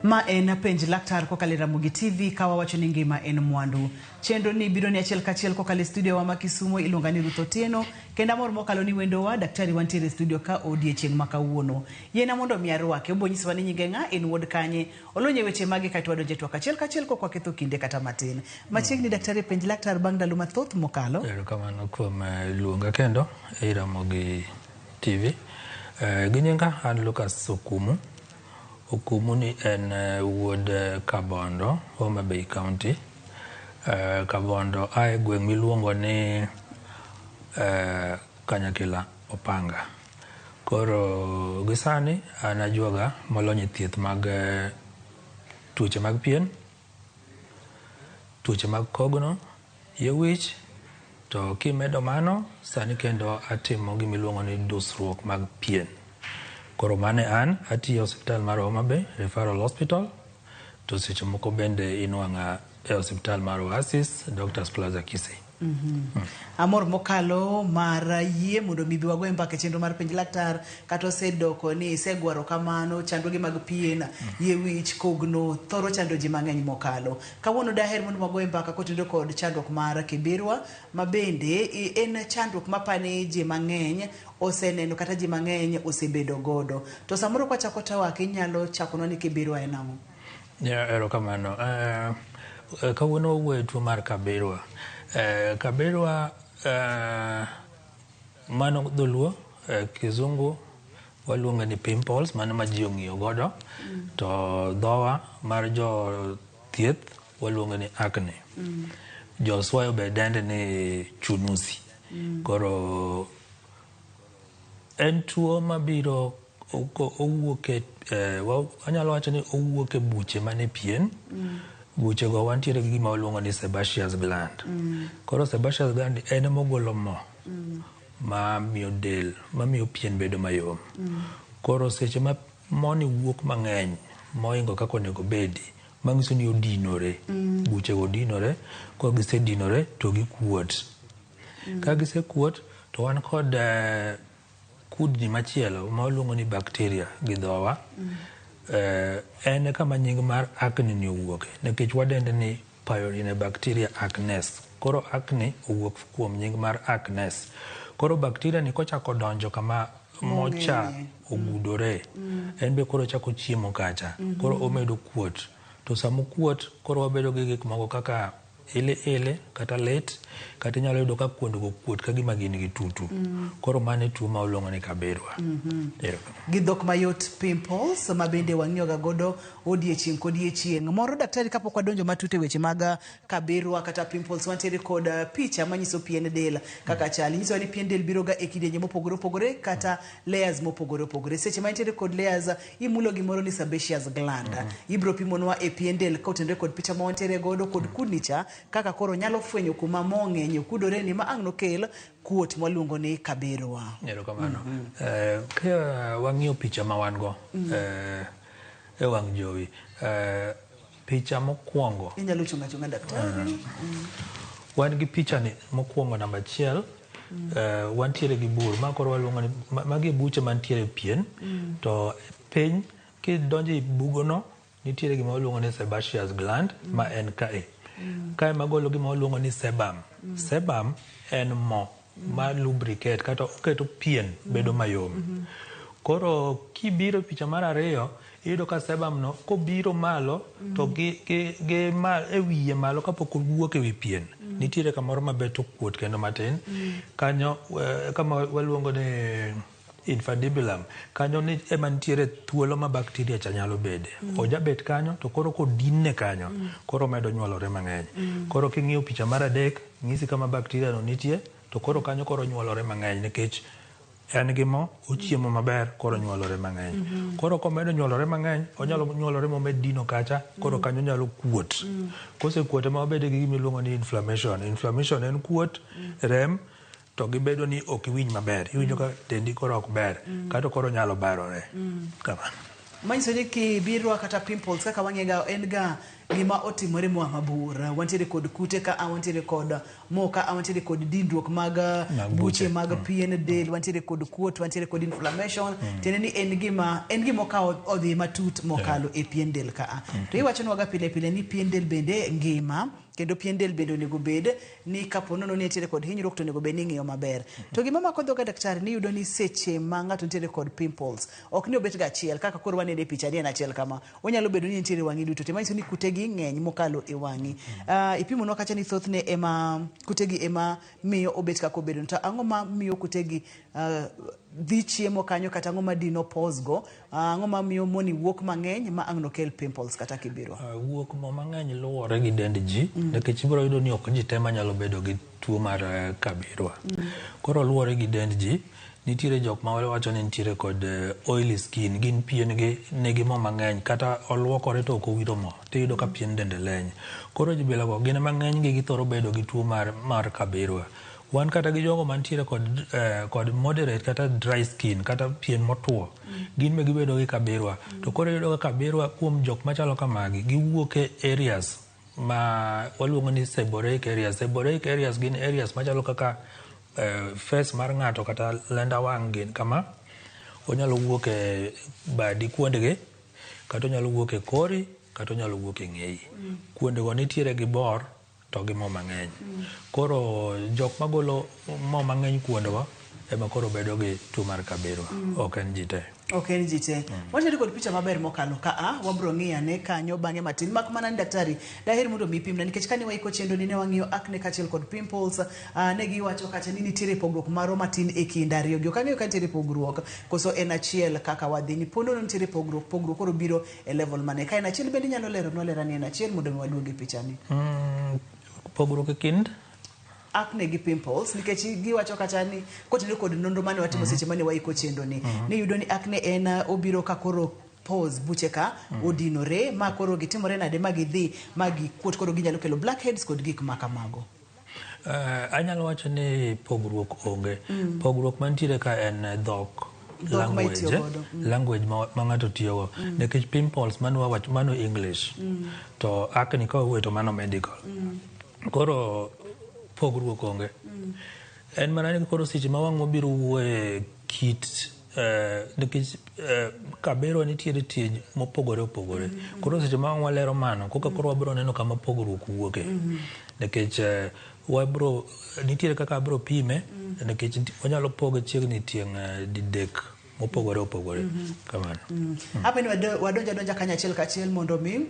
Ma en Penj Laktar kokalo e Ramogi TV ka wawacho ni ngima en mwandu. Chenro ni biro ni achiel kachiel kokalo e studio wa ma Kisumo iluonga ni Ruth Otieno kendo amor mokalo ni wendowa daktari wantiere e studio ka odiechieng' ma kawuono. Yiena mondo mi arwake, obo nyisowa ni nyinge ng'a, en wuod kanye, olony e weche mage kaeto wadonjo e twak achiel kachiel kok waketho kinde kata matin. Machiegni daktari e Penj Laktar bang' ndalo mathoth mokalo. Erokamano kuom luonga kendo e Ramogi TV. Gi nyinga an Lucas Okumu. Okumu ni en wuod Kabondo, Homa Bay County. Kabondo a e gweng' miluongo ni Kanyakila Opanga. Koro gi sani an ajuoga molony e thieth mag tuoche mag pien, tuoche mag kogno, yie wich, to kimedo mano sani kendo atimo gima iluongo ni dusruok mag pien. Koro mano e an, atiyo e osiptal mar Homa Bay Referral Hospital to seche moko bende inwang'a e osiptal mar Oasis Doctors Plaza Kisii. Amor mokalo mar yie mondo mi bi wagoye mbaka e chenro mar Penj Laktar kata osedoko ni isegwaro kamano chandruoge mag pien, yie wich, kogno thoro chando ji mang'eny mokalo. Kawuono daher mondo wagoye mbaka kotenore kod chandruok mar kibirwa ma bende en chandruok mapani ji mang'eny oseneno kata ji mang'eny osebedo godo. To samoro kwachako twak inyalo chakonwa ni kibirwa en ang'o? Yeah, erokamano. Kawuono wawuoyo e tuo mar kabirwa. Kabirwa mano dholuo, kizungu waluonge ni pimples, mano ma ji ong'iyo godo. To dhowa mar jo thieth waluonge ni acne. Jo Swayo be dende ni chunusi. Koro en tuo mabiro owuok e anyalo wacho ni owuok e buche mane pien. Buche go wantiere gi gima waluongo ni sebaceous gland. Koro sebaceous gland en ema ogolo mo mamiyo del, mamiyo pien bedo mayom. Koro seche ma moni wuok mang'eny mohingo kaka onego obedi, manyiso ni odinore. Buche go dinore, ka gisedinore to gikuot. Ka gisekuot to wan kod kudni machielo ma waluongo ni bacteria gi dhowa. En e kama nying mar acne ni owuoke nikech wadende ni Pyorhinobacteria acnes. Koro acne owuok kuom nying mar acnes. Koro bacteria ni kochako donjo kama mocha ogudore, en be koro ochako chiemo kacha. Koro omedo kuot. To sama okuot, koro wabedo gi gik moko kaka ili ili kata lit kata inyalo yudo ka kuondgo kuot ka gima gin gi tutu. Koro mano e tuo ma waluongo ni kabirwa. Erokamano. Gi dhok mayot pimples ma bende wang'iyo ga godo odiechieng' kodiechieng'. Moro daktari kapok wadonjo matut e weche mag kabirwa kata pimples wantiere kod picha manyiso pien del kaka chal. Inyisowa ni pien del biro ga e kidienje mopogore opogore kata layers mopogore opogore. Seche ma intiere kod layers imulo gimoro ni sebaceous gland. Ibro pimonwa e pien del kotenore kod picha ma wantiere godo kod kudni cha kaka koro nyalo fwenyo kuma mo ng'enye okudore ni ma ang' nokel kuot mwaluongo ni kabirwa. Erokamano. Ka wang'iyo picha ma wan go e wang' jowi, picha mokwongo. Inyalo chung' achung'a daktari. Wan gi picha ni mokwongo namba achiel. Wantiere gi bur ma koro waluongo ni magi e buche mantiere e pien. To piny kidonjo e bugono nitiere gima waluongo ni sebaceous gland ma en kae. Kae magolo gima waluongo ni sebum. Sebum en mo ma lubricate kata oketo pien bedo mayom. Koro kibiro e picha mar ariyo iyudo ka sebum no kobiro malo to gi e wiye malo kapok owuok e wi pien nitiere kamoro mabet okuot kendo matin. Kanyo kama waluongo ni infundibulum kanyo ni ema nitiere thuolo ma bacteria cha nyalo bede. Ojabet kanyo to koro kodinne kanyo koro omedo nyuolore mang'eny. Koro king'iyo picha mar adek nyisi kama bacteria no nitie to koro kanyo koro onyuolore mang'eny nikech en gi mo, ochiemo maber koro onyuolore mang'eny. Koro komedo nyuolore mang'eny, onyalo nyuolore momed dino kacha, koro kanyo nyalo kuot. Kosekuot ema wabedo gi gima iluongo ni inflammation. Inflammation en kuot, rem, to gibedo ni ok iwinj maber. Iwinjo ka dendi koro ok ber, kato koro onyalo barore. Kamano. Manyiso ni kibirwa kata pimples kaka wang'e ga en ga gima otimore moa mabor. Wantiere kod kute ka a, wantiere kod mo ka a, wantiere kod dindruok mag Mag buche buche. mag pien del, wantiere kod kuot, wantiere kod inflammation. Tiende ni en gima okawo odhi matut mokalo e pien del ka a. To iwachonwaga pile pile ni pien del bende ngima kendo pien del bende onego bed ni kapo nono ni nitiere kod hinyruok to onego bed ni ing'iyo maber. To gima mako dhoga daktari ni iyudo ni seche ma ng'ato nitiere kod pimples ok ni obet ga achiel kaka koro wanene e picha ni en achiel kama onyalo bedo ni nitiere e wang'i duto te manyiso ni kutegi ng'eny mokalo e wang'i. Ipimonwa kacha ni thothne ema kutegi ema miyo obet kaka obedo to ang'o ma miyo kutegi dhi chiemo kanyo kata ang'o ma dino pores go ang'o ma miyo moni wuok mang'eny ma ang' nokel pimples kata kibirwa? Wuok mo mang'eny luwore gi dend ji nikech ibiro yudo ni ok ji te manyalo bedo gi tuo mar kabirwa. Koro luwore gi dend ji, nitiere jok ma wacho ni nitiere kod oily skin, gin pien gi nigi mo mang'eny kata oluokore to ok owiro mo tiyudo ka pien dende leny. Koro jibila go gin ema ng'eny gi githoro bedo gi tuo mar kabirwa. Wan kata gi jogo mantiere kod moderate kata dry skin kata pien motuo, gin be gibedo gi kabirwa. To koro iyudo ka kabirwa kuom jok machalo kamagi, giwuok e areas ma waluongo ni seborrheic areas. Seborrheic areas gin areas machalo kaka face mar ng'ato kata lenda wang' gin kama, onyalo wuok e badi kuondgi, kata onyalo wuok e kori, kata onyalo wuok e ng'eyi. Kuondego nitiere gi bor to gi mo mang'eny. Koro jok magolo mo mang'eny kuondego ema koro bedo gi tuo mar kabirwa, ok en ji te. Ok en ji te. Wantiere kod picha maber mokalo ka a, wabro ng'iyo ane kanyo bang'e matin. Mak mana ni daktari, daher mondo mi ipimna nikech kane waiko chenro ni ne wang'iyo acne kaachiel kod pimples, ne giwacho kacha ni nitiere pogruok moro matin e kind ariyo gi. Ok ang'eyo ka nitiere pogruok koso en achiel kaka wadhi ni. Ponono nitiere pogruok, pogruok koro biro e level mane. Ka en achiel bende inyalo leronwa alera ni en achiel mondo mi waduog e pichani. Pogruok e kind? Acne gi pimples nikech giwacho kata ni kotenore kod nonro mane watimo seche mane waiko chenro ni ni yudo ni acne en obiro ka koro pores buche ka odinore ma koro gitimore nade ma gidhi ma gikuot koro ginyalo kelo blackheads kod gik ma kamago. Anyalo wacho ni pogruok onge. Pogruok mantiere ka en dhok. Dhok ma itiyo Language, godo. language ma ng'ato tiyogo. Nikech pimples mano wawacho mano English. To acne ka wawuoyo to mano medical. Koro pogruok onge. En mana ni koro seche ma wang' wabiro wuoye kit nikech kabirwa nitiere tieny mopogore opogore. Koro seche ma wang' walero mano, koka koro wabiro neno kama pogruok wuoke. Nikech wabro nitiere kaka abro pime nikech wanyalo poge chiegni tieng' didek mopogore opogore. Kamano. Apa ni wadonjo adonja kanyachiel kachiel mondo mi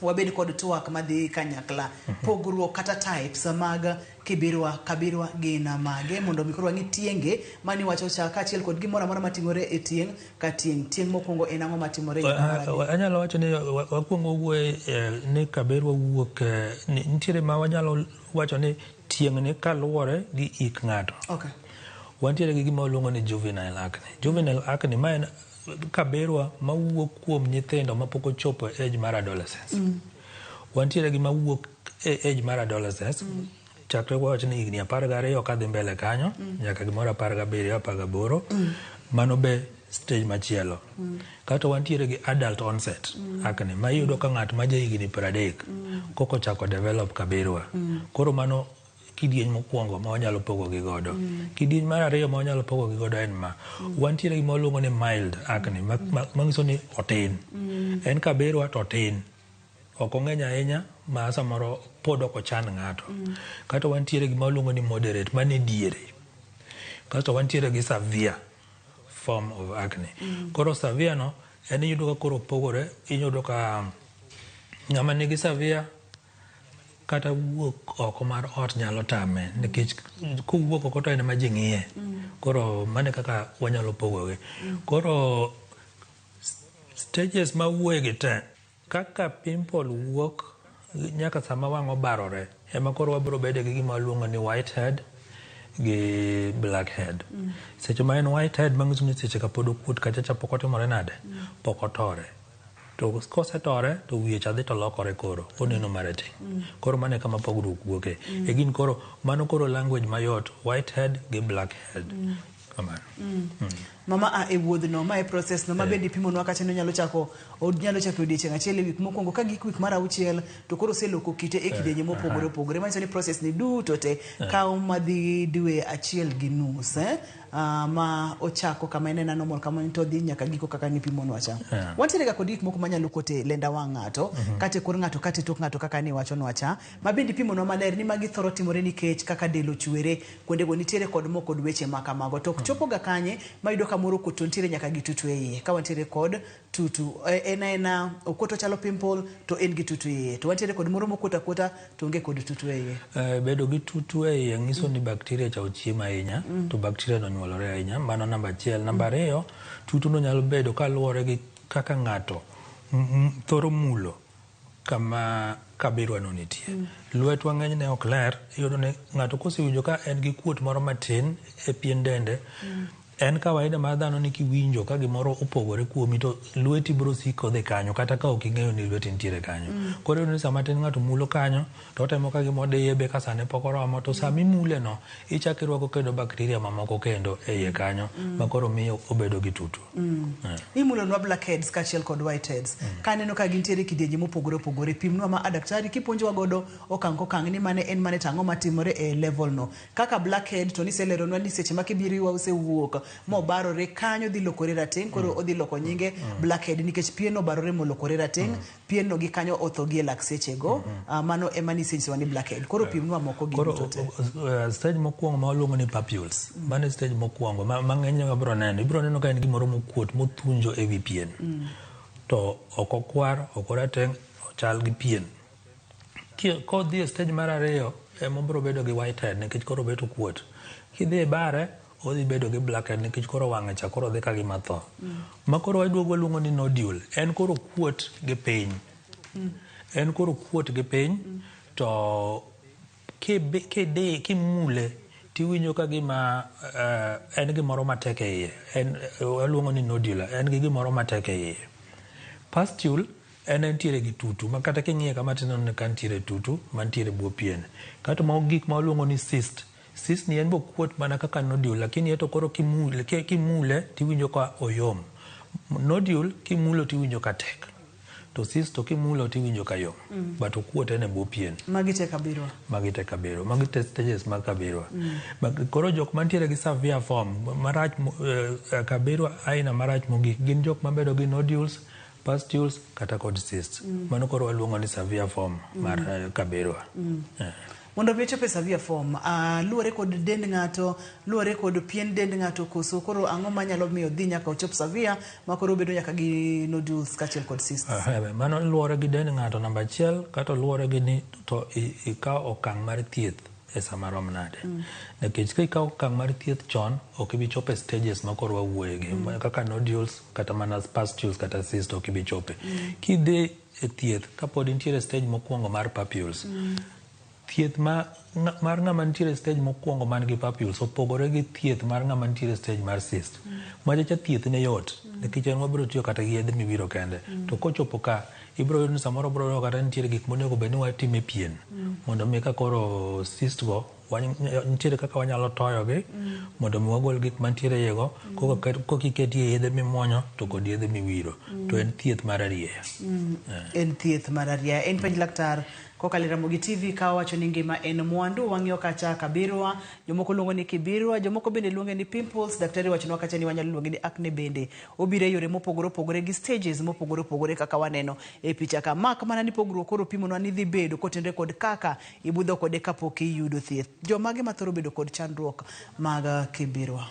wabed kod twak madhi kanyakla. Pogruok kata types mag kibirwa kabirwa gin mage mondo mi koro wang'i tienge mani wacho cha kaachiel kod gimoro amora matimore e tieng' ka tieng'. Tieng' mokwongo en ang'o matimore nyaka mar adek? Anyalo wacho ni wakwongo wuoye ni kabirwa wuok nitiere ma wanyalo wacho ni tieng'ni kaluwore gi hik ng'ato. Wantiere gi gima waluongo ni juvenile acne. Juvenile acne ma en kabirwa mawuok kuom nyithindo mapok ochopo e age mar adolescence. Wantiere gi mawuok e age mar adolescence. Chakre wawach ni higni 12 kadhi mbele kanyo nyaka gimoro 17 18 mano be stage machielo. Kato wantiere gi adult onset acne ma iyudo ka ng'at ma ja higni 30 koko chako develop kabirwa. Koro mano kidieny mokwongo ma wanyalo pogo gi godo. Kidieny mar ariyo ma wanyalo pogo gi godo en ma. Wantiere gi ma waluongo ni mild acne manyiso ni otin. En kabirwa to otin. Ok ong'eny ahinya ma samoro pod ok ochan ng'ato. Kato wantiere gi ma waluongo ni moderate mane diere. Kasto wantiere gi severe form of acne. Koro severe no en iyudo ka koro opogore, iyudo ka ng'ama nigi severe kata wuok oko mar ot nyalo tame nikech kowuok oko to en ema ji ng'iye. Koro mano e kaka wanyalo pogogi. Koro stages ma wuoye gi te kaka pimple wuok nyaka sama wang' obarore ema koro wabiro bedo gi gima waluongo ni white head gi black head. Seche ma en white head manyiso ni seche ka pod okuot kacha cha pok otimore nade? Pok otore. To kosetore to wiye cha dhi to lokore koro oneno marateng'. Koro mano e kama pogruok wuoke. E gin koro mano koro language mayot white head gi black head. Kamano. Mama a e wuodhno, ma e process no, ma bende ipimonwa kacha ni onyalo chako onyalo chako e odiechieng' achiel e wik mokwongo ka gik wik mar auchiel to koro oseloko kite e kidienje mopogore opogore. Manyiso ni process ni duto te kawo madhi dwe achiel gi nus eh? Ma ochako kama en ena normal kama to odhi nyaka giko kaka nipimonwa cha. Wantiere ga kod gik moko manyalo kuot e lenda wang' ng'ato, kata e kor ng'ato, kata e tok ng'ato kaka niwachonwa cha. Ma bende ipimonwa maler ni magi thoro timore nikech kaka del ochwere, kuondego nitiere kod mo kod weche ma kamago. To chopo ga kanye ma iyudo ka moro okuot to nitiere nyaka gi tutu e iye. Ka wantiere kod tutu, en aena okuot ochalo pimple to en gi tutu e iye. To wantiere kod moro mokuot akuota to onge kod tutu e iye. Bedo gi tutu e iye nyiso ni bacteria cha ochiemo ahinya to bacteria no nyuolore ahinya. Mano namba achiel. Namba ariyo, tutu no nyalo bedo kaluwore gi kaka ng'ato thoro mulo kama kabirwa no nitie. Lwetwa ng'enyne ok ler, iyudo ni ng'ato kosewinjo ka en gi kuot moro matin e pien dende, en kawaida mar dhano ni kiwinjo ka gimoro opogore kuomi to lweti biro siko dhi kanyo kata ka ok ing'eyo ni lweti nitiere kanyo. Koro iyudo ni sama tin ng'ato mulo kanyo to otemo ka gima odiye be ka sane pok oromo to sama imule no ichako irwako kendo bacteria mamoko kendo e iye kanyo ma koro miyo obedo gi tutu. Imulonwa blackheads kaachiel kod whiteheads. Kaneno ka gintiere e kidienje mopogore opogore, pimnwa ma a daktari kipuonjowa godo okang' kokang' ni mane en mane to ang'o matimore e level no. Kaka blackhead to niseleronwa ni seche ma kibiriwa osewuok mobarore kanyo dhi lokore rateng' koro odhi loko nyinge blackhead nikech pien obarore molokore rateng' pien no gi kanyo otho gi e lak sechego. Mano ema nisenyisowa ni blackhead. Koro pimnwa moko gi Koro duto te. Stage mokwongo ma waluongo ni papules. Mano e stage mokwongo ma ng'enyne wabiro neno. Ibiro neno ka en gimoro mokuot mothunjo e wi pien. To ok okwar, ok orateng', ochal gi pien. Kodhi e stage mar ariyo ema obiro bedo gi whitehead nikech koro obet okuot. Kidhi ibare, odhi bedo gi blackhead nikech koro wang'e cha koro dhi ka gima tho. Ma koro waduogo waluongo ni nodule. En koro okuot gi piny. En koro okuot gi piny to kidhi kimule tiwinjo ka gima en gimoro matek e iye. En waluongo ni nodular. En gi gimoro matek e iye. Pustule en entiere gi tutu ma kata king'iye kama tineno ni ka nitiere tutu mantiere bwo pien. Kato mago gik ma waluongo ni cyst. Cyst ni en be okuot mana kaka nodule lakini eto koro kimule, kimule tiwinjo ka oyom. Nodule kimulo tiwinjo ka tek. To cyst to kimulo tiwinjo ka yom. But okuot en e bwo pien. Magi te kabirwa. Magi te kabirwa. Magi te stages mag kabirwa. Koro jok mantiere gi severe form marach kabirwa aina marach mogik gin jok mabedo gi nodules, pustules kata kod cysts. Mano koro waluongo ni severe form mar kabirwa. Mondo mi ochop e severe form, luwore kod dend ng'ato, luwore kod pien dend ng'ato koso koro ang'o manyalo miyo odhi nyaka ochop severe ma koro obedo nyaka gi nodules kaachiel kod cysts? Mano luwore gi dend ng'ato namba achiel kata luwore gi ni to ikawo okang' mar thieth e sama rom nade. Nikech ka ikawo okang' mar thieth chon, ok ibi chopo e stages ma koro wawuoye gi. Kaka nodules, kata mana pustules kata cysts ok ibi chope. Kidhi e thieth kapod intiere stage mokwongo mar papules, thieth mar ng'ama nitiere stage mokwongo man gi papules opogore gi thieth mar ng'ama nitiere stage mar cyst. Macha cha thieth ne yot nikech en wabiro tiyo kata gi yedhe miwiro kende. To kochopo ka ibiro yudo ni samoro biro yudo kata nitiere gik monego bed ni watimo e pien mondo mi ka koro cyst go nitiere kaka wanyalo toyogi mondo mi wagol gik mantiere iye go koka iketie yedhe mimuonyo to kod yedhe miwiro to en thieth mar arieya. En thieth mar arieya. En penj laktar kokalo e Ramogi TV ka wawacho ni ngima en mwandu. Wang'iyo kacha kabirwa, jomoko luongo ni kibirwa, jomoko bende luonge ni pimples. Daktari wachonwa kacha ni wanyalo luonge ni acne bende. Obiro e yore mopogore opogore gi stages mopogore opogore kaka waneno e picha ka. Mak mana ni pogruok koro pimonwa ni dhi bedo kotenore kod kaka ibudho kode kapok iyudo thieth. Jomage mathoro bedo kod chandruok mag kibirwa?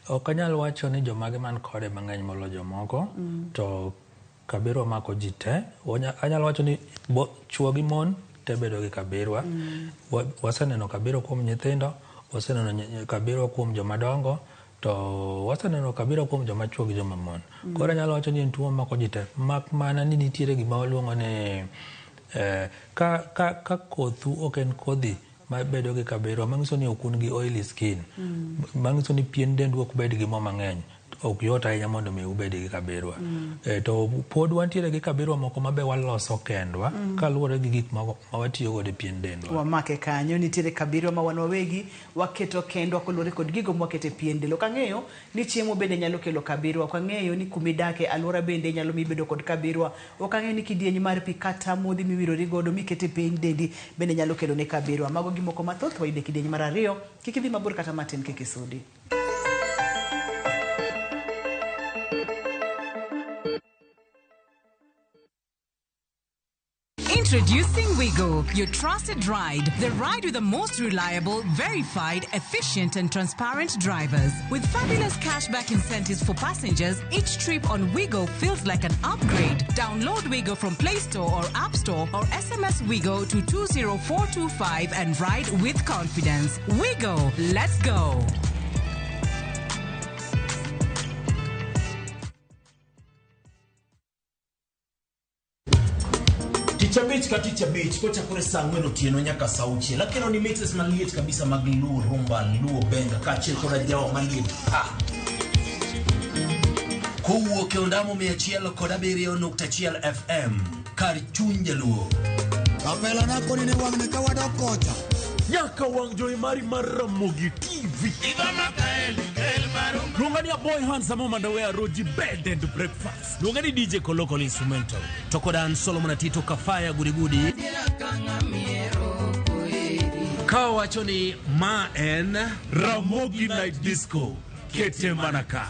Ok anyal wacho ni jomage man kode mang'eny molo jomoko to kabirwa mako ji te. Anyalo wacho ni chuo gi mon te bedo gi kabirwa. Waseneno kabirwa kuom nyithindo, waseneno kabirwa kuom joma dongo, to waseneno kabirwa kuom joma chuo gi joma mon. Koro anyalo wacho ni en tuo mako ji te, mak mana ni nitiere gima waluongo ni ka kothu ok en kodhi mabedo gi kabirwa, manyiso ni ok un gi oily skin, manyiso ni pien dendu ok bed gi mo mang'eny. Ok yot ahinya mondo mi ubed gi kabirwa. To pod wantiere gi kabirwa moko mabe waloso kendwa kaluwore gi gik ma watiyo godo e pien dendwa. Wamake kanyo, nitiere kabirwa ma wan wawegi waketo kendwa koluwore kod gigo mwaketo e pien del. Ok ang'eyo ni chiemo bende nyalo kelo kabirwa, ok ang'eyo ni kumidake alwora bende nyalo miyo ibedo kod kabirwa, ok ang'eyo ni kidieny mar pi kata modhi miwirori godo mikete pien dendi bende nyalo kelo ne kabirwa. Mago gimoko mathoth wayudo e kidieny mar ariyo. Kik idhi mabor kata matin, kik isudi. Introducing Wigo, your trusted ride. The ride with the most reliable, verified, efficient, and transparent drivers. With fabulous cashback incentives for passengers, each trip on Wigo feels like an upgrade. Download Wigo from Play Store or App Store or SMS Wigo to 20425 and ride with confidence. Wigo, let's go. Tich abich ka tich abich kochakore saa ang'wen otieno nyaka saa auchiel akelo ni mixes maliet kabisa mag Luo Rumba, Luo Benga kaachiel koda jawa maliet pa. Kowuok e ondamo 107.1 FM kar chuny jaluo. Kapela na koni ne wang'ni ka wadok kocha. Nyaka wang' jowi mari mar Ramogi TV. Luonga ni Aboy Handsome Omandawe Roji Bed and Breakfast. Luonga ni DJ Kolokol Instrumental. To koda an Solomon Atito Kafaya Gudigudi. Ka wacho ni ma en Ramogi Night Disco. Kete mana ka.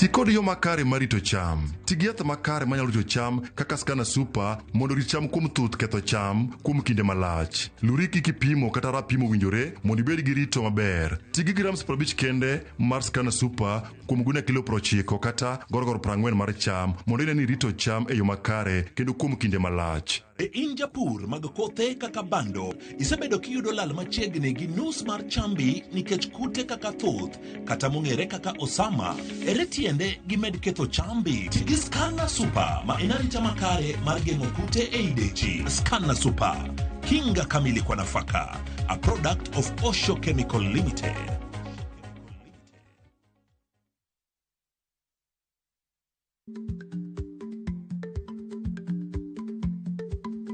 Ti kod yo makare mar rito cham. Ti gi yath makare manyalo rito cham kaka Scanner Super mondo orit cham kuom thuth ketho cham kuom kinde malach. Luri kik ipimo kata rapim owinjore mondo ibed gi rito maber. Ti gi grams 50 kende mar Scanner Super kuom gunia kilo 90 kata gorogoro 40 mar cham mondo ine ni irito cham e yo makare kendo kuom kinde malach. Be in japur mag kothe kaka bando, isebedo kiyudo lal machiegni gi nus mar chambi nikech kute kaka thuth kata mong'ere kaka osama? Ere tiende gimed ketho chambi? Ti gi Scanner Super ma en arita makare mar geng'o kute ei dechi. Scanner Super, kinga kamili kwa nafaka. A product of Osho Chemical Limited.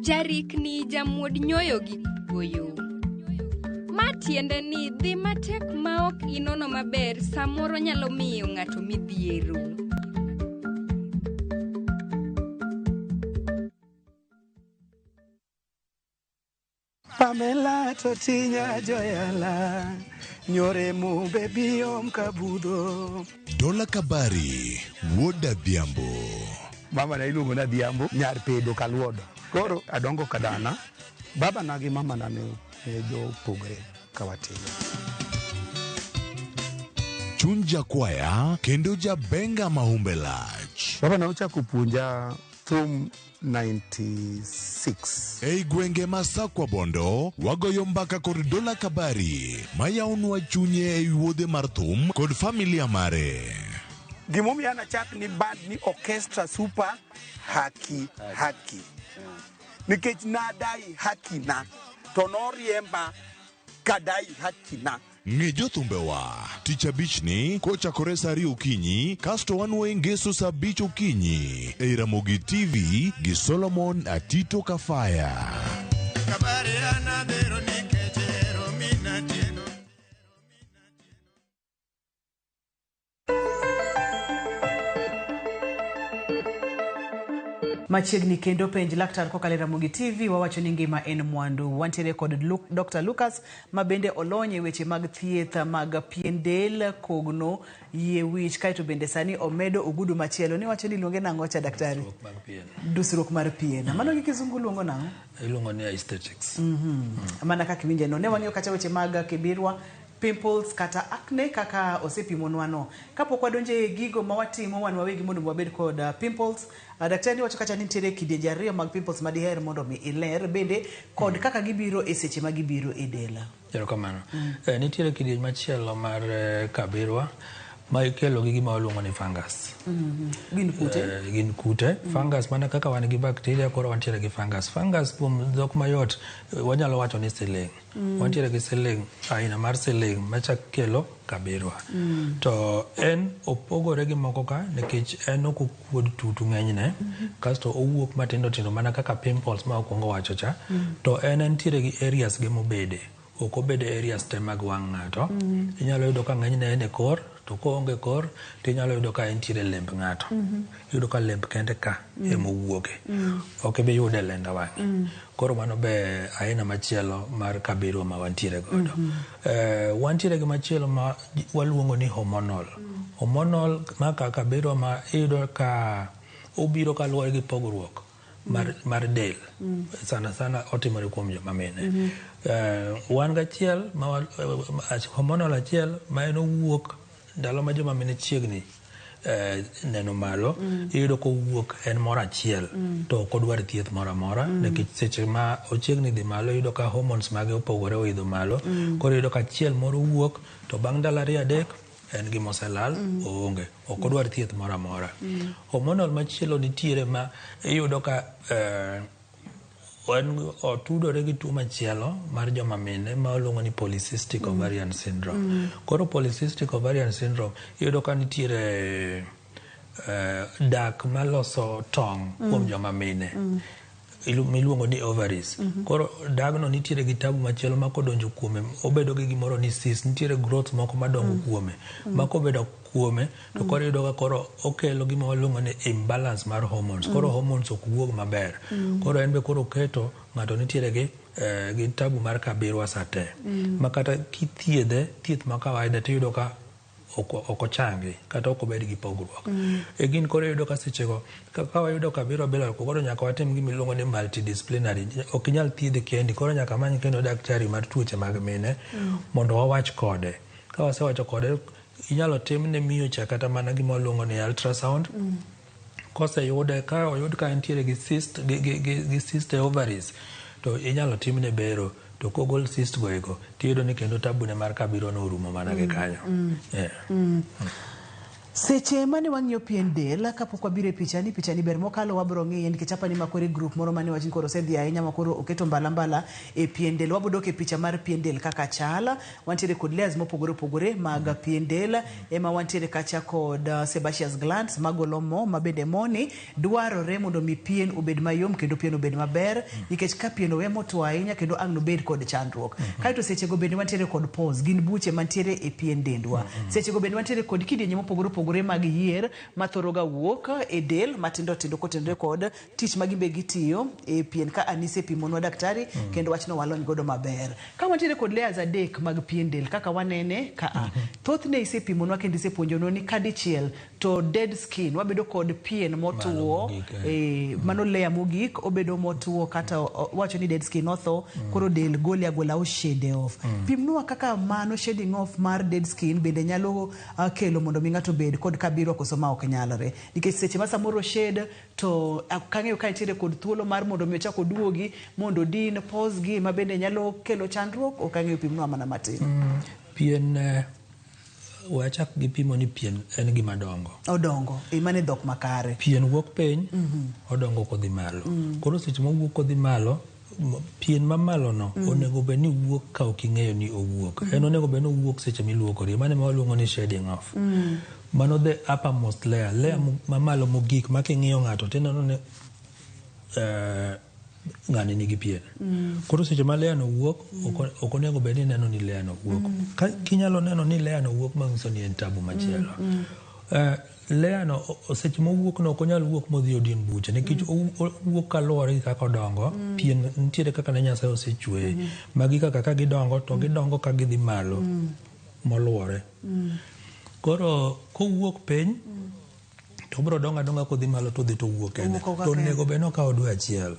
Jarikni jamuod nyoyo gi goyo. Ma tiende ni dhi matek ma ok inono maber samoro nyalo miyo ng'ato midhiero. Pamela Totinya Joyala Nyore mumbe biom kabudho. Dola Kabari, wuod Adhiambo. Mama na iluongo ni Adhiambo, nyar Pedo Kaluodo. Koro adongo kadana, baba na gi mama na ne jopogre ka watin. Chuny jakwaya kendo jabenga mahumbe lach. Baba na ochako puonja thum 96. Ei gwenge ma Sakwa Bondo, wagoyo mbaka kod Dola Kabari, mayawnwa chunye ei wuodhe mar thum kod familia mare. Gimomiyo an achak ni band ni Orchestra Super Haki Haki. Nikech nadai haki na, to noriemba kadai haki na. Ng'e jothumbewa tich abichni kochakore saa ariyo okinyi kasto wanwoye ngeso saa abich okinyi ei Ramogi TV gi Solomon Atito Kafaya. Machiegni kendo penj laktar kokalo e Ramogi TV wawacho ni ngima en mwandu. Wantiere kod Dr. Lucas ma bende olony e weche mag thieth mag pien del, kogno, yie wich, kaeto bende sani omedo ogudu machielo. Niwacho ni iluonge nang'o cha daktari? Dusruok mar pien. Mano gi kizungu luongo nang'o? Iluongo ni aesthetics. Mana kaka iwinje no. Ne wang'iyo kacha weche mag kibirwa pimples kata acne kaka osepimonwa no. Kapok wadonjo e gigo ma watimo wan wawegi mondo wabed kod pimples, daktari wacho kacha ni nitiere kidienje ariyo mag pimples ma diher mondo mi iler bende kod kaka gibiro e seche ma gibiro e del. Erokamano. Nitiere kidieny machielo mar kabirwa ma ikelo gi gima waluongo ni fungus. Gin kute? Gin kute. Fungus mana kaka wan gi bacteria koro wantiere gi fungus. Fungus kuom dhok mayot wanyalo wacho ni siling. Wantiere gi siling, aina mar siling machak kelo kabirwa. To en opogore gi moko ka nikech en ok okuod tutu ng'enyne. Kasto owuok matindo tindo mana kaka pimples ma okwongo wacho cha. To en entiere gi areas ge mobede. Ok obed e areas te mag wang' ng'ato. Inyalo yudo ka ng'enyne en e kor, to koonge kor to inyalo yudo ka entiere e lemb ng'ato. Iyudo ka lemb kende ka ema owuoke. Ok ibi yude e lenda wang'e. Koro mano be aina machielo mar kabirwa ma wantiere godo. Wantiere gi machielo ma waluongo ni hormonal. Hormonal ma ka kabirwa ma iyudo ka obiro kaluwore gi pogruok mar del. Sana sana otimore kuom joma mine. Wan gachiel ma hormonal achiel ma en owuok ndalo ma joma mine chiegni neno malo, iyudo kowuok en moro achiel to ok odwar thieth moro amora nikech seche ma ochiegni dhi malo iyudo ka hormones mage opogore oidho malo. Koro iyudo ka achiel moro wuok to bang' ndalo ariyo adek en gima oselal, oonge, ok odwar thieth moro amora. Hormonal machielo nitiere ma iyudo ka en otudore gi tuo machielo mar joma mine ma waluongo ni polycystic ovarian syndrome. Koro polycystic ovarian syndrome iyudo ka nitiere dak maloso tong' kuom joma mine miluongo ni ovaries. Koro dagno nitiere gi tabu machielo ma kodonjo kuome obedo gi gimoro ni cyst, nitiere growth moko madongo kuome. Ma kobedo kuome to koro iyudo ka koro okelo gima waluongo ni imbalance mar hormones. Koro hormones ok wuog maber. Koro en be koro oketo ng'ato nitiere gi tabu mar kabirwa sa te. Ma kata kithiedhe, thieth ma kawaida tiyudo ka ok ochangi kata ok obed gi pogruok. E gin koro iyudo ka sechego ka wayudo kabirwa bila koro nyaka watim gima iluongo ni multidisciplinary. Ok inyal thiedhe kendi, koro nyaka many kendo daktari mar tuoche mag mine mondo wawach kode. Ka wasewacho kode, inyalo tim ne miyo cha kata mana gima waluongo ni ultrasound. Koseyude, ka oyud ka entiere gi cyst, gi cyst e ovaries, to inyalo timne bero. To kogol cyst go eko, tiyudo ni kendo tabune mar kabiro no orumo mana gi kanyo. Seche mane wang'iyo pien del kapok wabiro e pichani, pichani ber mokalo wabiro ng'iye nikech apani ma koro e group moro mane wach ni koro osedhi ahinya ma koro oketo mbala mbala e pien del. Wabiro dok e picha mar pien del kaka chal. Wantiere kod layers mopogore opogore mag pien del. Ema wantiere kacha kod sebaceous glands magolo mo ma bende moni dwarore mondo mi pien obed mayom kendo pien obed maber nikech ka pien owe motwo ahinya kendo ang' nobed kod chandruok. Kaeto sechego bende wantiere kod pores, gin buche mantiere e pien dendwa. Sechego bende wantiere kod kidienje mopogore opogore mag yier mathoro ga wuok e del matindo tindo kotenore kod tich ma gimbe gitiyo e pien ka anise pimonwa daktari kendo wachno walony godo maber. Ka wantiere kod layers adek mag pien del kaka wanene ka a. Thothne isepimonwa kendo isepuonjonwa ni kadichiel to dead skin wabedo kod pien motwo, mano layer mogik obedo motwo kata wacho ni dead skin otho, koro del gole agola o shade off. Pimnwa kaka mano shading off mar dead skin bende nyalo kelo mondo mi ng'ato obed kod kabirwa koso ma ok nyalore. Nikech seche ma samoro shade to kang'eyo ka nitiere kod thuolo mar mondo mi ochak oduogi mondo odin pores gi ma bende nyalo kelo chandruok, ok ang'eyo pimnwa mana matin. Pien wachak gi pimo ni pien en gima dongo. Odongo, mano e dhok makare. Pien wuok piny, odongo kodhi malo. Koro seche mowuok kodhi malo, pien mamalo no onego bed ni wuok ka ok ing'eyo ni owuok. En onego bed ni owuok seche miluokori. Mano ema waluongo ni shedding off. Mano the uppermost layer, layer mamalo mogik ma king'iyo ng'ato tineno ni ng'ani nigi pien. Koro seche ma layer no wuok, ok onego bed ni ineno ni layer no wuok. Ka kinyalo neno ni layer no wuok manyiso ni en tabu machielo. Layer no seche mowuok no ok onyal wuok modhi odin buche nikech owuok kaluwore gi kaka odongo. Pien nitiere kaka ne Nyasaye osechweye. Magi kaka ka gidongo to gidongo ka gidhi malo moluwore. Koro kowuok piny to obiro dongo adonga kodhi malo to odhi to owuok kende. To onego bed ni okawo dwe achiel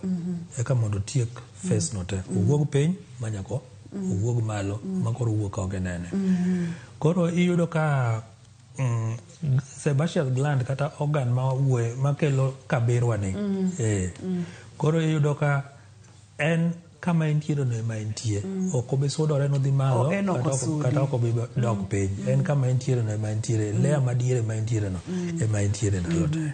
eka mondo otiek phase no te. Owuog piny ma nyaka owuog malo ma koro owuok ka ok inene. Koro iyudo ka sebaceous gland kata organ ma wuoye makelo kabirwa ni koro iyudo ka en kama entiere no ema entie, ok obi sudore nodhi malo O, en ok kata ok- osudi. kata ok obi dok piny. En kama entiere no ema entiere, layer madiere ma entiere no ema entiere ndalo te.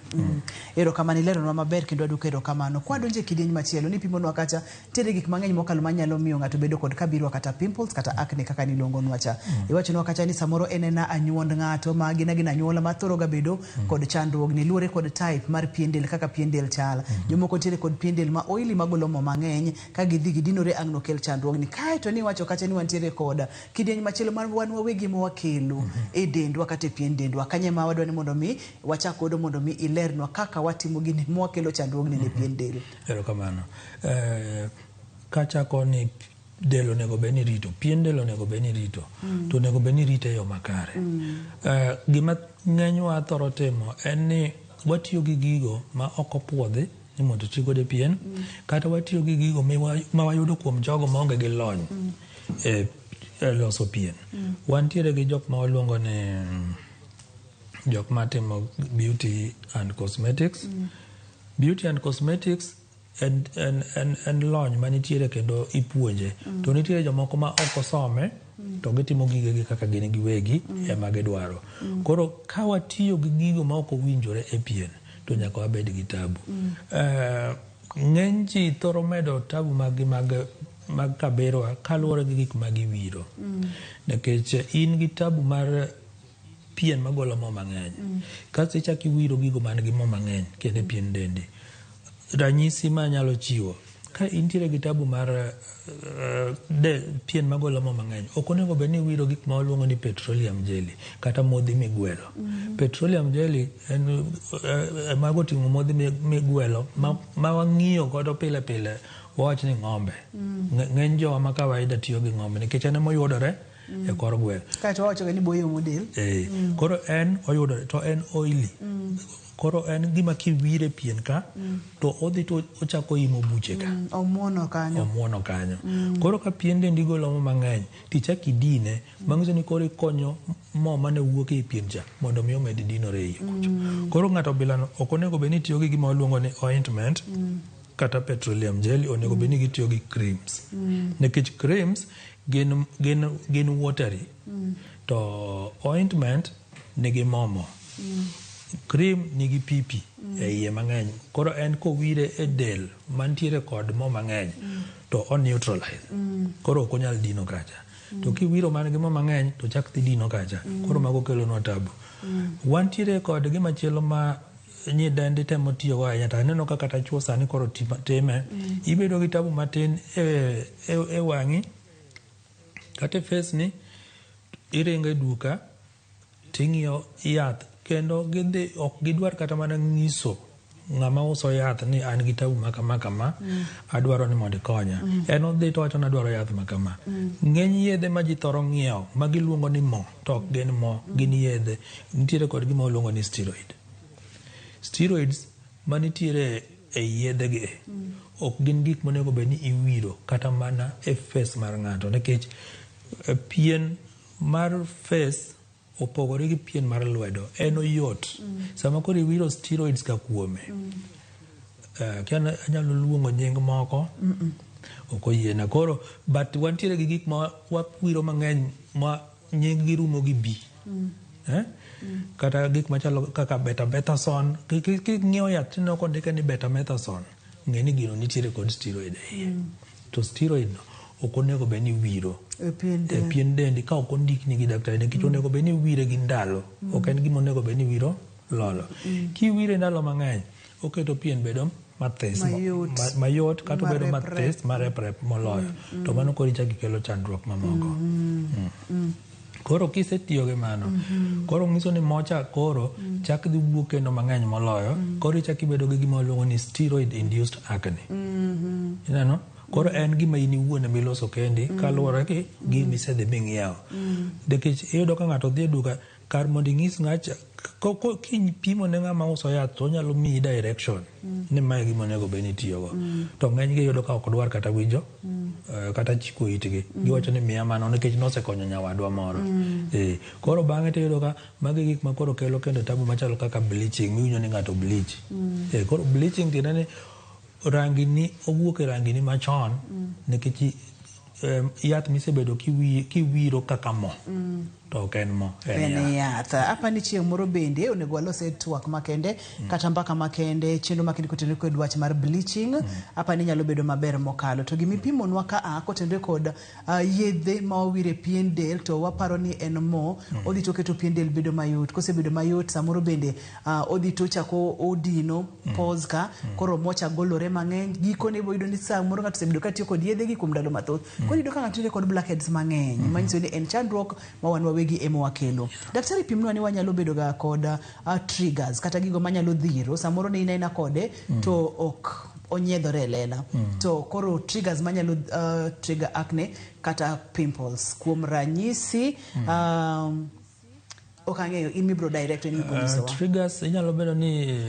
Erokamano, ileronwa maber kendo aduoko erokamano. Kwadonjo e kidieny machielo, nipimonwa kacha nitiere gik mang'eny mokalo manyalo miyo ng'ato bedo kod kabirwa kata pimples kata acne kaka niluongonwa cha. Iwachonwa kacha ni samoro en ena anyuond ng'ato ma gin agina anyuola ma thoro ga bedo kod chandruogni luwore kod type mar pien del kaka pien del chal. Jomoko nitiere kod pien del ma oily magolo mo mang'eny ka gidhi gidinore ang' nokel chandruogni. Kaeto niwacho kacha ni wantiere kod kidieny machielo ma wan wawegi ma wakelo e dendwa kata e pien dendwa. Kanye ma wadwa ni mondo mi wachak godo mondo mi ilernwa kaka watimo gini mwakelo chandruogni ne pien del. Erokamano. Kachako ni del onego bed ni rito, pien del onego bed ni rito, to onego bed ni irite e yo makare. Gima ng'enywa thoro timo en ni watiyo gi gigo ma ok opuodhi ni mondo oti godo e pien, kata watiyo gi gigo ma wayudo kuom jogo maonge gi lony e loso pien. Wantiere gi jok ma waluongo ni jok matimo beauty and cosmetics. Beauty and cosmetics en lony manitiere kendo ipuonje. To nitiere jomoko ma ok osome to gitimo gigegi kaka gin giwegi ema gidwaro. Koro ka watiyo gi gigo ma ok owinjore e pien to nyaka wabed gi tabu. Ng'eny ji thoro medo tabu mag mag kabirwa kaluwore gi gik ma giwiro. Nikech in gi tabu mar pien magolo mo mang'eny. Kasto ichako iwiro gigo man gi mo mang'eny kendo e pien dendi. Ranyisi ma anyalo chiwo, ka intiere gi tabu mar pien magolo mo mang'eny, ok onego bed ni iwiro gik ma waluongo ni petroleum jelly kata modhi migwelo. Petroleum jelly en mago oting'o modhi migwelo ma wang'iyo godo pile pile, wawach ni ng'ombe. Ng'eny jowa ma kawaida tiyo gi ng'ombe nikech en emoyudore e kor gweng'. Kaeto wawacho ga ni boyo model. Koro en oyudore to en oily. Koro en gima kiwire pien ka to odhi to ochako imo buche ka. Omuono kanyo. Omuono kanyo. Koro ka pien dendi golo mo mang'eny tichak idine, manyiso ni koro ikonyo mo mane wuok e pien cha mondo mi omed dinore e iye kucho. Koro ng'ato bilano ok onego bed ni tiyo gi gima waluongo ni ointment kata petroleum jelly, onego bed ni gitiyo gi creams. Nikech creams gin watery. To ointment nigi momo. Cream nigi pipi e iye mang'eny. Koro en kowire e del mantiere kod mo mang'eny to o neutralize. Koro ok onyal dino kacha. To kiwiro man gi mo mang'eny to chak dhi dino kacha. Koro mago kelonwa tabu. Wantiere kod gima chielo ma nyidendi temo tiyogo ahinya to aneno ka kata chuo sani koro time. Ibedo gi tabu matin e wang'i kata e face ni, iringo e duka ting'iyo yath kendo gidhi ok gidwar kata mana ng'iso ng'ama uso yath ni an gi tabu ma kama kama, adwaro ni mondo ikonya. En odhi to wacho ni adwaro yath ma kama. Ng'eny yedhe ma ji thoro ng'iewo ma giluongo ni mo to ok gin mo, gin yedhe. Nitiere kod gima waluongo ni steroid. Steroids manitiere e yedhe gi ok gin gik monego bed ni iwiro kata mana e face mar ng'ato nikech pien mar face opogore gi pien mar lwedo, en oyot. Sama koro iwiro steroids ka kuome, kia anyalo luongo nying moko, ok oyiena. Koro but wantiere gi gik ma wawiro mang'eny ma nying gi rumo gi B. Kata gik machalo kaka betamethasone, king'iyo yath tineno kondike ni betamethasone, ng'e ni gino nitiere kod steroid e iye. To steroid no ok onego bed ni iwiro e pien e pien dendi ka ok ondikni gi daktari nikech onego bed ni iwire gi ndalo. Ok en gima onego bed ni iwiro lolo. Kiwire ndalo mang'eny, oketo pien bedo mathis, mayot, mayot kata obedo mareprep. mathis mareprep moloyo. To mano koro ichako ikelo chandruok mamoko. Koro kisetiyo gi mano, koro nyiso ni mocha koro chak dhi wuok kendo mang'eny moloyo, koro ichako ibedo gi gima waluongo ni steroid induced acne. Ineno? Koro en gima in iwuon ema iloso kendi kaluwore gi gima isedhi ming'iewo. Nikech iyudo ka ng'ato dhi e duka Kar mondo ing'is ng'acha kipimo ne ng'ama uso yath to onyalo miyi direction ni mae e gima onego bed ni itiyogo. To ng'eny gi iyudo ka ok dwar kata winjo kata chiko itgi. Giwacho ni miya mano nikech nosekonyo nyawadwa moro. Koro bang'e tiyudo ka magi gik ma koro kelo kendo tabu machalo kaka bleaching miwinjo ni ng'ato bleach. Koro bleaching tiende ni rangi ni owuok e rangi ni machon nikech yath misebedo kiwiro kaka mo to ok en mo, en En yath. Apa ni chieng' moro bende onego walos e twak makende kata mbaka makende, chenro makende kotenore kod wach mar bleaching. Apa ni nyalo bedo maber mokalo. To gimipimonwa ka a kotenore kod yedhe ma wawiro e pien del to waparo ni en mo, odhi to oketo pien del bedo mayot. Kosebedo mayot samoro bende odhi to ochako odino pores ka, koro mo cha golore mang'eny. Gikone ibo yudo ni samoro ng'ato osebedo katiyo kod yedhe gi kuom ndalo mathoth. Koro iyudo ka ng'ato nitiere kod blackheads mang'eny, manyiso ni en chandruok ma wan wawegi ema wakelo. Daktari pimnwa ni wanyalo bedo ga kod triggers kata gigo manyalo dhiro samoro ne in aina kode to ok onyiedhore e lela. To koro triggers manyalo trigger acne kata pimples. Kuom ranyisi, ok ang'eyo in mibro direct in mibro nyisowa. Triggers inyalo bedo ni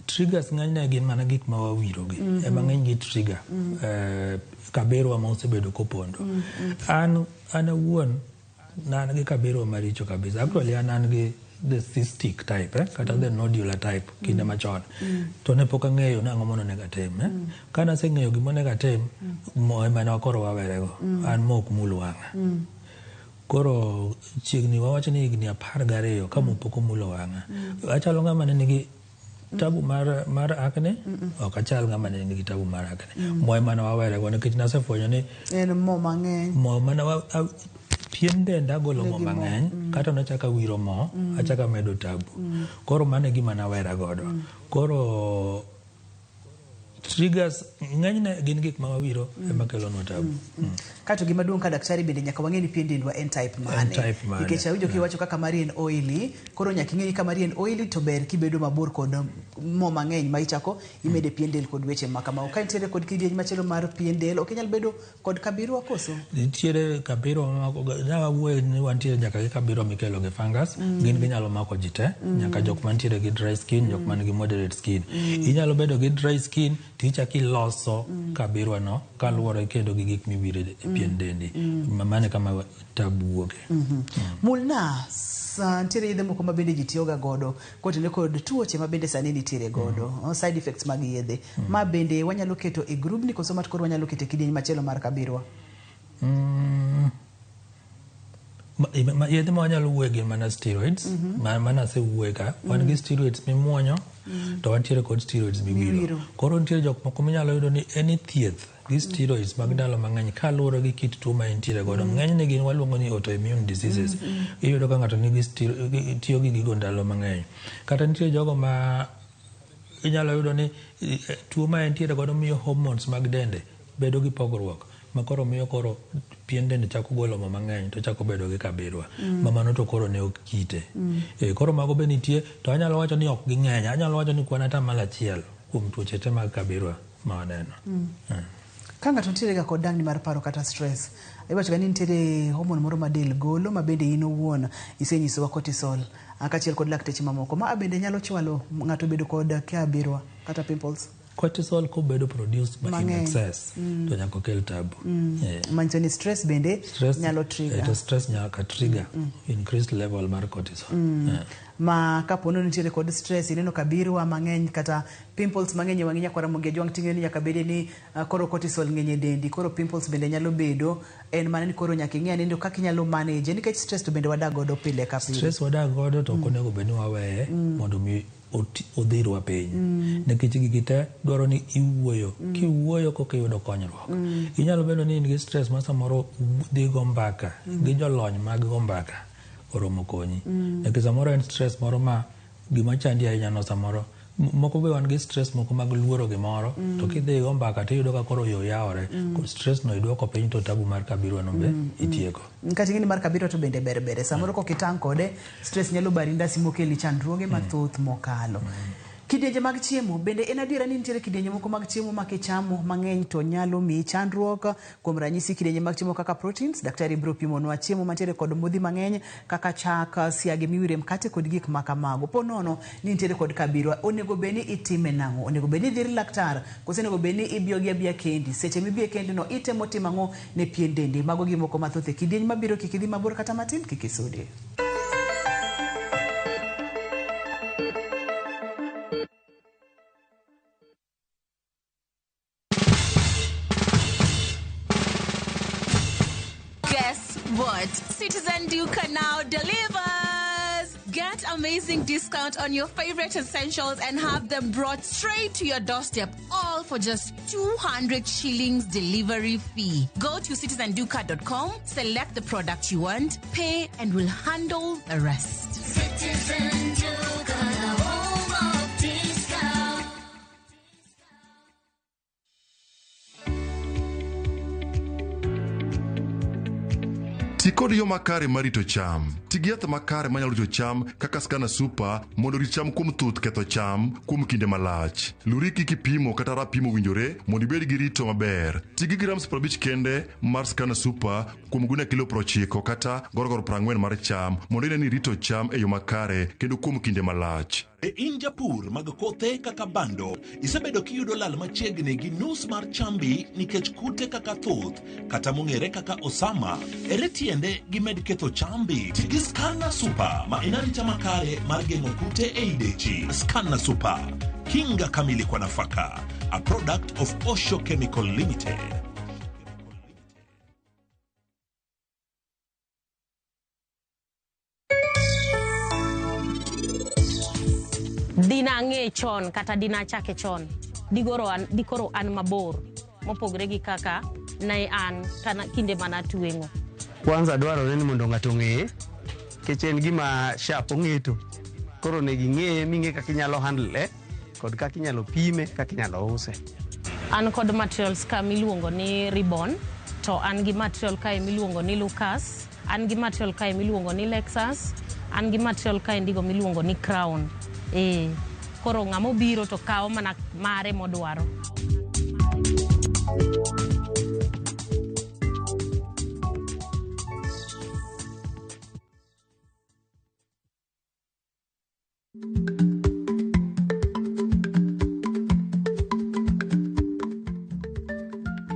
triggers ng'enyne gin mana gik ma wawiro gi ema ng'eny gi trigger kaberwa ma osebedo kopondo. An awuon ne an gi kaberwa maricho kabisa. Actually an gi the cystic type kata the nodular type kinde machon. To ne pok ang'eyo ni ang'o monego atim. Ka naseng'eyo gima onego atim, mo ema ne koro wawerego. An mo ok mul wang'a. Koro chiegni wawach ni higni 12 ka mo pok omulo wang'a. Achalo ng'ama ne nigi tabu mar acne, ok achal ng'ama ne nigi tabu mar acne. Mo ema ne wawerego nikech nasefwenyo ni En mo mang'eny. mo mana pien denda golo mo mang'eny, kata nachako awiro mo, achako amedo tabu. Koro mano e gima nawera godo. Koro triggers ng'enyne gin gik ma wawiro ema kelonwa tabu. Kato gima duong' ka daktari bende nyaka wang'e ni pien dendwa en type mane. Type mane. Nikech awinjo kiwacho kaka mari en oily, koro nyaka ing'e ni ka mari en oily to ber kibedo mabor kod mo mang'eny ma ichako imede pien del kod weche ma kamago. Ka nitiere kod kidieny machielo mar pien del, ok inyal bedo kod kabirwa koso? Nitiere kabirwa mamako, ne wawuoyo ni wantiere nyaka gi kabirwa mikelo gi fungus, gin ginyalo mako ji te, nyaka jok mantiere gi dry skin, jok man gi moderate skin. Inyalo bedo gi dry skin tichako iloso kabirwa no kaluwore kendo gi gik miwiro e pien dendi. Mano e kama tabu wuoke. Mulna, nitiere yedhe moko ma bende ji tiyoga godo kotenore kod tuoche ma bende sani nitiere godo, side effects mag yedhe. Ma bende wanyalo keto e grubni koso mat koro wanyalo keto e kidieny machielo mar kabirwa? Yedhe ma wanyalo wuoye gin mana steroids, mana asewuoye ka. Wan gi steroids mimuonyo, to wantiere kod steroids miwiro. Koro nitiere jok moko minyalo yudo ni any thieth gi steroids mag ndalo mang'eny kaluwore gi kit tuo ma entiere godo. Ng'enyne gin waluongo ni autoimmune diseases. Iyudo ka ng'ato nigi tiyo gi gigo ndalo mang'eny. Kata nitie jogo ma inyalo yudo ni tuo ma entiere godo miyo hormones mag dende bedo gi pogruok ma koro miyo koro pien dende chako golo mo mang'eny to chako bedo gi kabirwa. Ma mano to koro ne ok kite. Koro mago be nitie to anyalo wacho ni ok ging'eny. Anyalo wacho ni kwan 1% kuom tuoche te mag kabirwa ma waneno. Ka ng'ato nitiere ga kod dangni mar paro kata stress, iwacho ga ni nitiere hormone moro ma del golo ma bende in owuon isenyisowa cortisol, kaachiel kod lakteche mamoko. Ma bende nyalo chwalo ng'ato bedo kod kabirwa kata pimples. Cortisol kobedo produced in excess to nyaka okel tabu. Manyiso ni stress bende nyalo trigger. To stress nyaka trigger increased level mar cortisol. Ma kapo ni nitiere kod stress, ineno kabirwa mang'eny kata pimples mang'eny e wang'i nyakwara Ramogi Ajwang' ting'e ni nyaka bede ni koro cortisol ng'eny e dendi, koro pimples bende nyalo bedo, en mana ni koro nyaka ing'e ane kaka inyalo manage nikech stress to bende wadak godo pile ka pile. Stress wadak godo to ok onego bed ni waweye mondo mi odhirwa piny. Nikech gigi te dwaro ni iwuoyo. Kiwuoyo koka iyudo konyruok. Inyalo bedo ni in gi stress ma samoro dhi go mbaka gi jolony mag go mbaka oromo konyi. Nikech samoro en stress moro ma gima chandi ahinya no samoro moko be wan gi stress moko mag luoro gimoro to kidhi go mbaka tiyudo ka koro yo yawore. Stress no iduoko piny to tabu mar kabirwa no be itieko. Kata ing'e ni mar kabirwa to bende ber bere. Samoro kok itang' kode, stress nyalo bari ndasi mokeli chandruoge mathoth mokalo. Kidienje mag chiemo bende en adiera ni nitiere kidienje moko mag chiemo ma kichamo mang'eny to nyalo miyi chandruok. Kuom ranyisi kidienje mag chiemo kaka proteins, daktari biro pimonwa chiemo mantiere kod modhi mang'eny kaka chak, siagi miwire mkate kod gik ma kamago. Po nono ni nitiere kod kabirwa, onego bed ni itime nang'o? Onego bed ni idhi ir laktar koso onego bed ni ibiyo gi abiya kendi? Seche mibiye kendi no itemo timo ang'o ne pien dendi? Mago gi moko mathoth e kidieny mabiro, kik idhi mabor kata matin, kik isudi. Guess what? Citizen Duka now delivers! Get amazing discount on your favorite essentials and have them brought straight to your doorstep, all for just 200 shillings delivery fee. Go to citizenduka.com, select the product you want, pay, and we'll handle the rest. Citizen Duka, the home of discount. Ti kod yo makare mar rito cham. Ti gi yath makare manyalo rito cham kaka Scana Super mondo orit cham kuom thuth ketho cham kuom kinde malach. Luri kik ipimo kata rapim owinjore mondo ibed gi rito maber. Ti gi grams 50 kende mar Scana Super kuom gunia kilo 90 kata gorogoro 40 mar cham mondo ine ni irito cham e yo makare kendo kuom kinde malach. Be in japur mag kothe kaka bando, isebedo kiyudo lal machiegni gi nus mar chambi nikech kute kaka thuth kata mong'ere kaka osama. Ere tiende gimed ketho chambi? Ti gi Scanna Super ma en arita makare mar geng'o kute ei dechi. Scanna Super, kinga kamili kwa nafaka. A product of Osho Chemical Limited. Dina ang'e chon kata dina achake chon, digoro an, dikoro an mabor mopogre gi kaka ne an kana kinde mana tweng'o. Kwanza dwarore ni mondo ng'ato ong'eye nikech en gima sharp ong'eto. Koro onego ing'eye ming'e kaka inyalo handle kod kaka inyalo pime, kaka inyalo use. An kod materials ka miluongo ni ribbon, to an gi material kae miluongo ni Lucas, an gi material kae miluongo ni Lexus, an gi material kae ndigo miluongo ni Crown. Koro ng'ama obiro to kawo mana mare modwaro.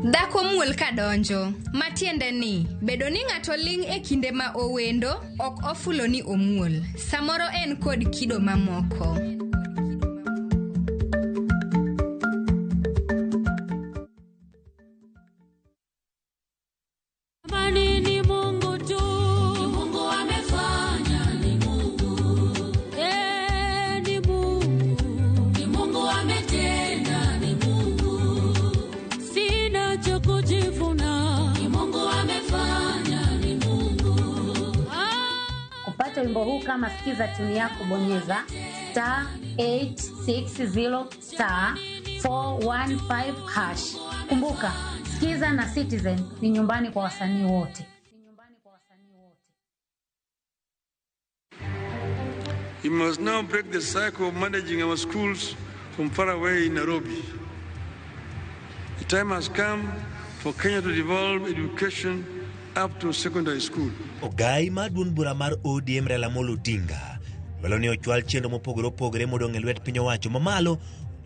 Dhako muol kadonjo, matiende ni bedo ni ng'ato ling' e kinde ma owendo ok ofulo ni omuol. Samoro en kod kido mamoko. Amani ni Mungu tu. Ni Mungu amefanya, ni Mungu. Ni Mungu. Ni Mungu ametenda, ni Mungu. Sina cha kujivuna. Ni Mungu amefanya, ni Mungu. Kupata wimbo huu kama sikiza tuni yako, bonyeza star 860 star 415 hash. Kumbuka, Sikiza na Citizen ni nyumbani kwa wasanii wote. We must now break the cycle of managing our schools from far away in Nairobi. The time has come for Kenya to devolve education up to secondary school. Ogai mar duond bura mar ODM Raila Amolo Odinga dwaro ni ochwal chenro mopogore opogore modong' e lwet piny owacho mamalo mondo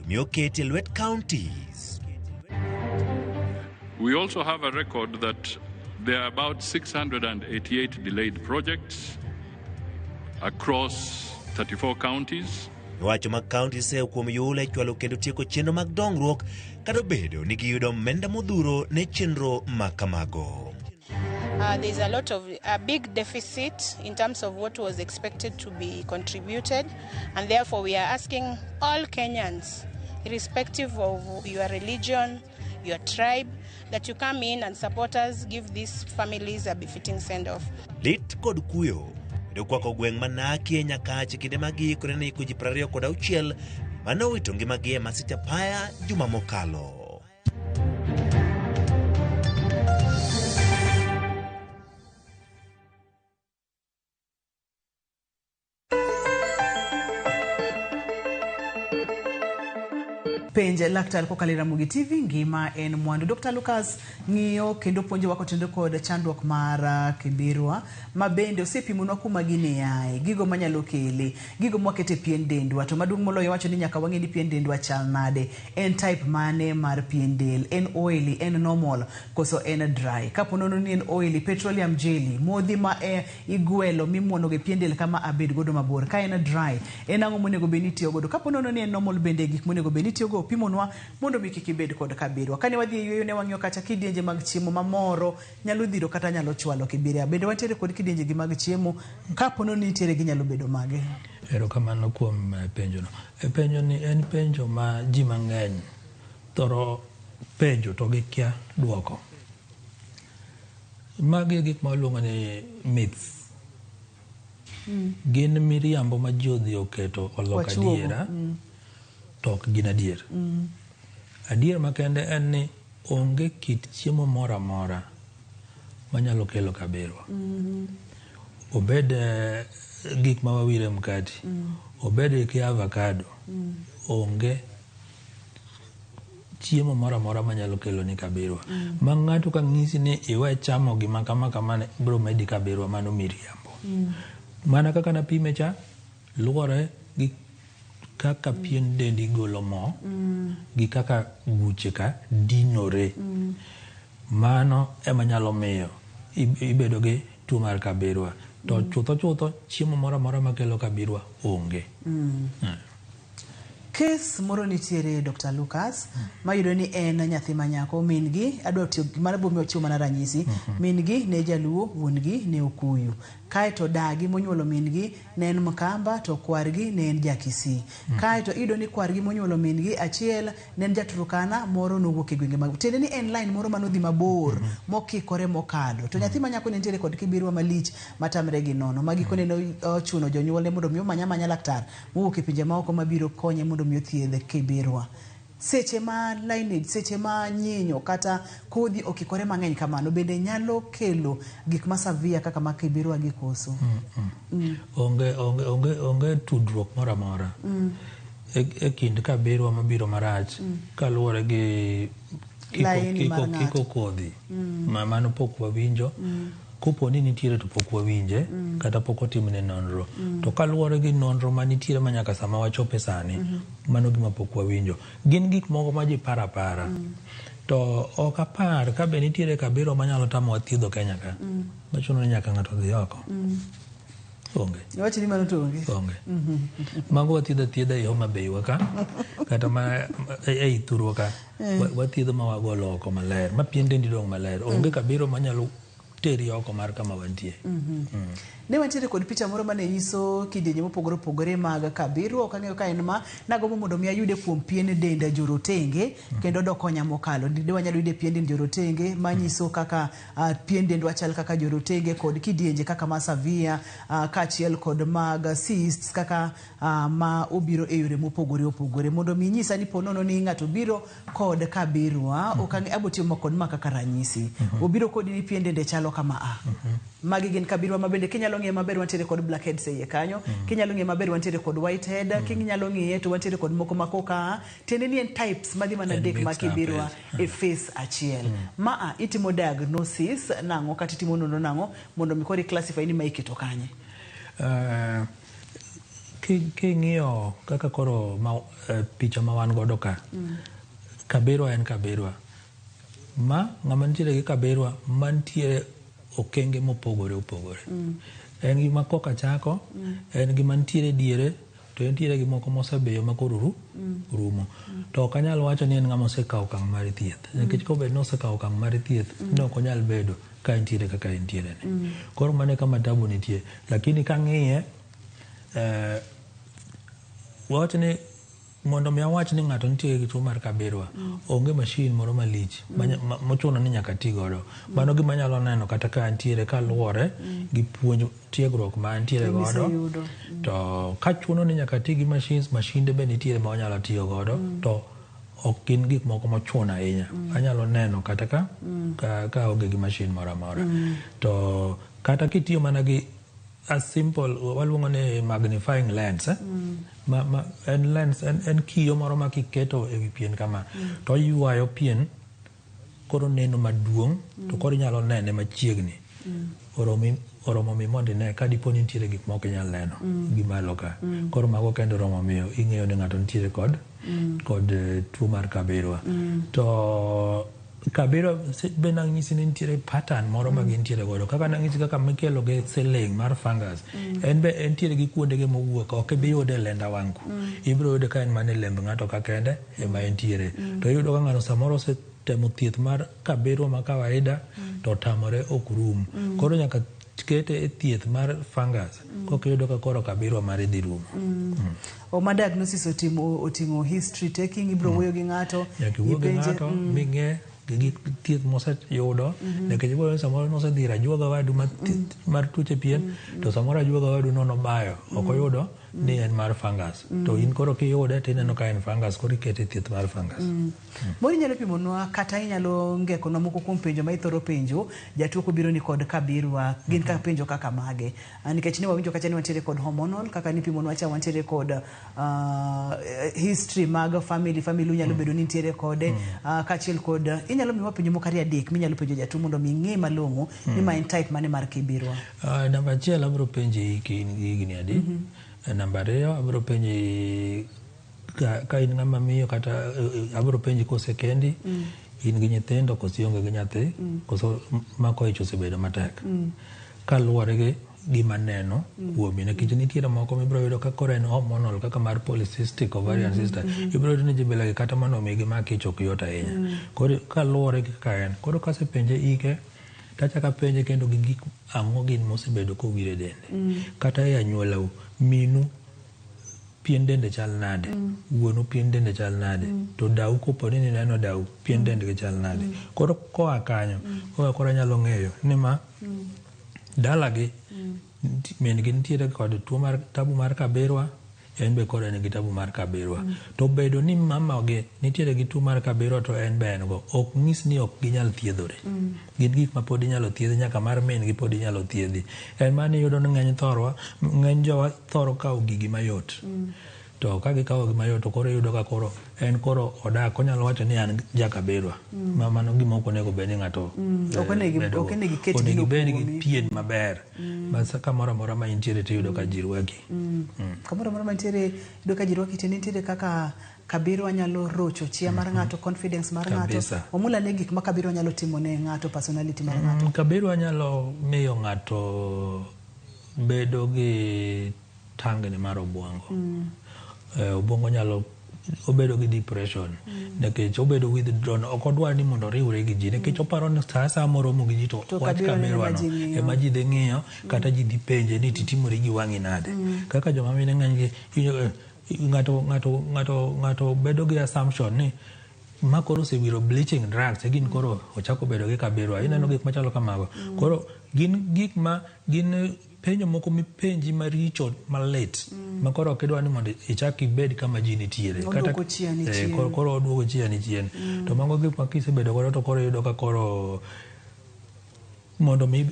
mi oket e lwet counties. We also have a record that there are about 688 delayed projects across 34 counties. Owacho mag counties seyo kuom yule chwalo kendo tieko chenro mag dongruok kata obedo ni giyudo omenda modhuro ne chenro ma kamago. There's a lot of a big deficit in terms of what was expected to be contributed, and therefore we are asking all Kenyans, irrespective of your religion, your tribe, that you come in and support us, give these families a befitting send-off. Lit kod kuyo kendo kwako gweng' ma Naki e Nyakach kinde ma giikore ne iko ji 26 mane owito ngimagi e masich apaya juma mokalo. Penj laktar kokalo e Ramogi TV, ngima en mwandu. Dr. Lucas ng'iyo kendo puonjowa kotenore kod chandruok mar kibirwa ma bende osepimonwa kuma gini aye, gigo manyalo kele, gigo mwaketo e pien dendwa. To maduong' moloyo wacho ni nyaka wang'e ni pien dendwa chal nade, en type mane mar pien del, en oily, en normal koso en dry. Kapo nono ni en oily, petroleum jelly, modhi ma igwelo mimuono go e pien del kama abed godo mabor. Ka en dry, en ang'o monego bed ni itiyo godo? Kapo nono ni en normal bende gik monego bed ni itiyo go opimonwa mondo mi kik ibed kod kabirwa. Kane wadhi e yueyo ne wang'iyo kacha kidienje mag chiemo mamoro nyalo dhiro kata nyalo chwalo kibirwa. Bende wantiere kod kidienje gi mag chiemo, kapo nono ni nitiere ginyalo bedo mage? Erokamano kuom penjono. Penjo ni en penjo ma ji mang'eny thoro penjo to gikia duoko. Magi e gik ma waluongo ni myths. Gin miriambo ma ji odhi oketo oloko Wachuogo. adiera to ok gin adier. Adier makende en ni onge kit chiemo moro amora manyalo kelo kabirwa. Obed gik ma wawiro e mkati, obed ki avocado, onge chiemo moro amora manyalo kelo ni kabirwa. Ma ng'ato ka ng'isi ni iwe chamo gima kama kama biro medi kabirwa, mano miriambo. Mana kaka napime cha, luwore gi kaka pien dendi golo mo, gi kaka buche ka dinore. Mano ema nyalo miyo ibedo gi tuo mar kabirwa. To chutho chutho chiemo moro amora makelo kabirwa onge. Kes moro nitiere Dr. Lucas mayudo ni en nyathi ma nyako, min gi adwa tiyo mano bomiyo chiwo mana ranyisi. Min gi ne jaluo, wuon gi ne okuyu. Kaeto dagi monyuolo min gi ne en Mkamba to kwargi ne en ja Kisii. Kaeto iyudo ni kwargi monyuolo min gi achiel ne en ja Turkana, moro nowuok e gwenge mag. Tiende ni en line moro manodhi mabor mokikore mokalo. To nyathi ma nyako ne nitiere kod kibirwa malich matamre gi nono. Ma gikone ne ochuno jonyuolne mondo mi omany amanya laktar mowuok e pinje maoko mabiro konye mondo mi othiedh kibirwa. Seche ma lineage, seche ma nyinyo kata kodhi okikore mang'eny kamano bende nyalo kelo gik ma severe kaka mag kibirwa gi koso? Onge tudruok moro amora e kind kabirwa mabiro marach kaluwore gi Laini mar ng'ato. kiko kodhi. Ma mano pok wawinjo. Kopo ni nitiere to pok wawinje kata pok otimne nonro. To kaluwore gi nonro manitiere ma nyaka sama wachope sani, mano gima pok wawinjo. Gin gik moko ma ji paro apara. To ok apar ka be nitiere kabirwa manyalo tamowa thiedho Kenya ka. Machuno ni nyaka ng'ato dhi oko. Onge. Iwacho ni mano to onge? Onge. Mago wathiedho athiedha e Homa Bay wa ka, kata ma ei thurwa ka. Wathiedho ma wagolo oko maler, ma pien dendi dong' maler. Onge kabiro manyalo teri oko mar kama wantie. Ne wantiere kod picha moro mane nyiso kidienje mopogore opogore mag kabirwa. Ok ang'eyo ka en ma nagombo mondo mi ayude kuom pien dend jorotenge kendo dokonya mokalo. De wanyalo yude pien dend jorotenge manyiso kaka pien dendwa chal kaka jorotenge kod kidienje kaka ma severe kaachiel kod mag cysts kaka ma obiro e yore mopogore opogore. Mondo mi inyisa ni po nono ni ng'ato biro kod kabirwa, ok ang'e abo tiyo kod ma kaka ranyisi. Obiro kodi ni pien dende chalo kama a. Magi gin kabirwa ma bende kinyalo ng'iye maber wantiere kod blackheads e iye kanyo. Kinyalo ng'iye maber wantiere kod whitehead. Kinyalo ng'iye to wantiere kod moko ma koka. Tiende ni en types madhi mana En adek mag mixed up, kibirwa yes. e face achiel. Ma a itimo diagnosis nang'o kata itimo nonro nang'o mondo mi koro i-classify ni ma iketo kanye. King'iyo kaka koro ma, picha ma wan godo ka, kabirwa en kabirwa. Ma ng'ama nitiere gi kabirwa mantiere okenge mopogore opogore. En gi ma koka chako, en gi mantiere diere, to entiere gi moko mosebeyo ma koro rumo. To ok anyal wacho ni en ng'ama osekawo okang' mar thieth. Nikech kobed ni osekawo okang' mar thieth, ne ok onyal bedo ka entiere kaka entiere ni. Koro mano e kama tabu nitie. Lakini kang'iye, wawach ni mondo mi awach ni ng'ato nitie gi tuo mar kabirwa, onge mashin moro malich mochuno ni nyaka ti godo. Mano gima anyalo neno kata ka antiere kaluwore gi puonj tiegruok ma antiere godo. Miseyudo. To ka chuno ni nyaka ti gi machines, mashinde be nitiere ma wanyalo tiyo godo. To ok gin gik moko mochuno ahinya. Anyalo neno kata ka aonge gi mashin moro amora. To kata kitiyo mana gi a simple waluongo ni magnifying lens eh? Ma en lens en kiyo moro ma kiketo e wi pien kama to oywayo pien koro neno maduong' to koro inyalo nene machiegni oromo mi mondo ine ka dipo ni nitiere gik mok inyal neno gi malo ka. Koro mago kende oromo miyo ing'eyo ni ng'ato nitiere kod kod tuo mar kabirwa. To kabirwa be nang'isi ni nitiere pattern moro ma gintiere godo kaka nang'isi kaka mikelo gi siling mar fungus. En be entiere gi kuondege mowuok, ok ibi yude e lenda wang' ku. Ibiro yude ka en mana e lemb ng'ato ka kende ema entiere. To iyudo ka ng'ato samoro osetemo thieth mar kabirwa ma kawaida to otamore ok rum. Koro nyaka kete e thieth mar fungus koka iyudo ka koro kabirwa mare dhi rumo. Oma diagnosis otimo oting'o history taking, ibiro wuoyo gi ng'ato, Nyaka iwuo gi ipenje, ng'ato ming'e gi gik thieth moseyudo nikech ibiro yudo ni samoro nosedhi ir ajuoga wadu mar tuoche pien to samoro ajuoga wadu no nobayo ok oyudo ni en mar fungus to in koro kiyude tineno ka en fungus koro ikete e thieth mar fungus. Moro inyalo pimonwa kata inyalo ngekonwa moko kuom penjo ma ithoro penjo jatuo kobiro ni kod kabirwa gin ka penjo kaka mage? Nikech ne wawinjo kacha ni wantiere kod hormonal kaka nipimonwa cha wantiere kod history mag family unyalo bedo ni nitiere kode kaachiel kod inyalo miwa penjo moko ariyo adek minyalo penjo jatuo mondo mi ing'e malong'o ni ma en type mane mar kibirwa. Namba achiel abiro penji ka in gi higni adi. Namba ariyo abiro penji ka in ng'ama miyo kata abiro penji kosekendi in gi nyithindo koso ionge gi nyathi koso mako ich osebedo matek. Kaluwore gi gima neno kuomi nikech nitiere moko mibiro yudo ka koro en hormonal kaka mar polycystic ovarian cyst. Ibiro yudo ni ji bilagi kata mondo mi gimak ich ok yot ahinya. Koro kaluwore gi kaka en koro kasepenje ike tachako apenje kendo gi gik ang'o gin mosebedo kowir e dende. Kata e anyuolau minu pien dende chal nade, wuonu pien dende chal nade, to dau kopo ni nineno dau pien dendgi chal nade. Koro koa kanyo koka koro anyalo ng'eyo ni ma dalagi min gi nitiere kod tuo mar tabu mar kabirwa en be koro en gi tabu mar kabirwa. To bedo ni mama gi nitiere gi tuo mar kabirwa to en be en go ok nyis ni ok ginyal thiedhore. Gin gik ma pod inyalo thiedhi nyaka mar min gi pod inyalo thiedhi. En mana iyudo ni ng'eny thorwa ng'eny jowa thoro kawo gigi mayot. To ka gikawo gi mayot to koro iyudo ka koro en koro odak onyalo wacho ni an jakabirwa. Ma mano gima ok onego bed ni ng'ato Ok bedogo. ok onego iket Onego gino ibed gi kuomi. pien maber. Ma kamoro amora ma intiere tiyudo ka ji rwaki. Kamoro amora mantiere iyudo ka ji rwaki tiende nitiere kaka kabirwa nyalo rocho chia mar ng'ato, confidence mar ng'ato. Kabisa. Wamul ane gik ma kabirwa nyalo timo ne ng'ato, personality mar ng'ato. Kabirwa nyalo miyo ng'ato bedo gi tangni mar obwongo. Obwongo nyalo obedo gi depression nikech obedo withdrawn ok odwar ni mondo oriwre gi ji nikech oparo ni sa asaya moromo gi ji to To wach kabirwa kabirwa ema no ji ng'iyo. ema ji dhi ng'iyo kata ji dhi penje ni titimori gi wang'i nade. Kaka joma mine ng'eny gi ng'ato bedo gi assumption ni ma koro osewiro bleaching drugs e gin koro ochako bedo gi kabirwa. Ineno gik machalo kamago. Koro gin gik ma gin penjo moko mipenji maricho malit ma koro ok idwa ni mondo ichak ibed kama ji nitiere. Oduoko chien chien. Koro oduoko chien chien. To mago gik ma kisebedo godo to koro iyudo ka koro mondo mi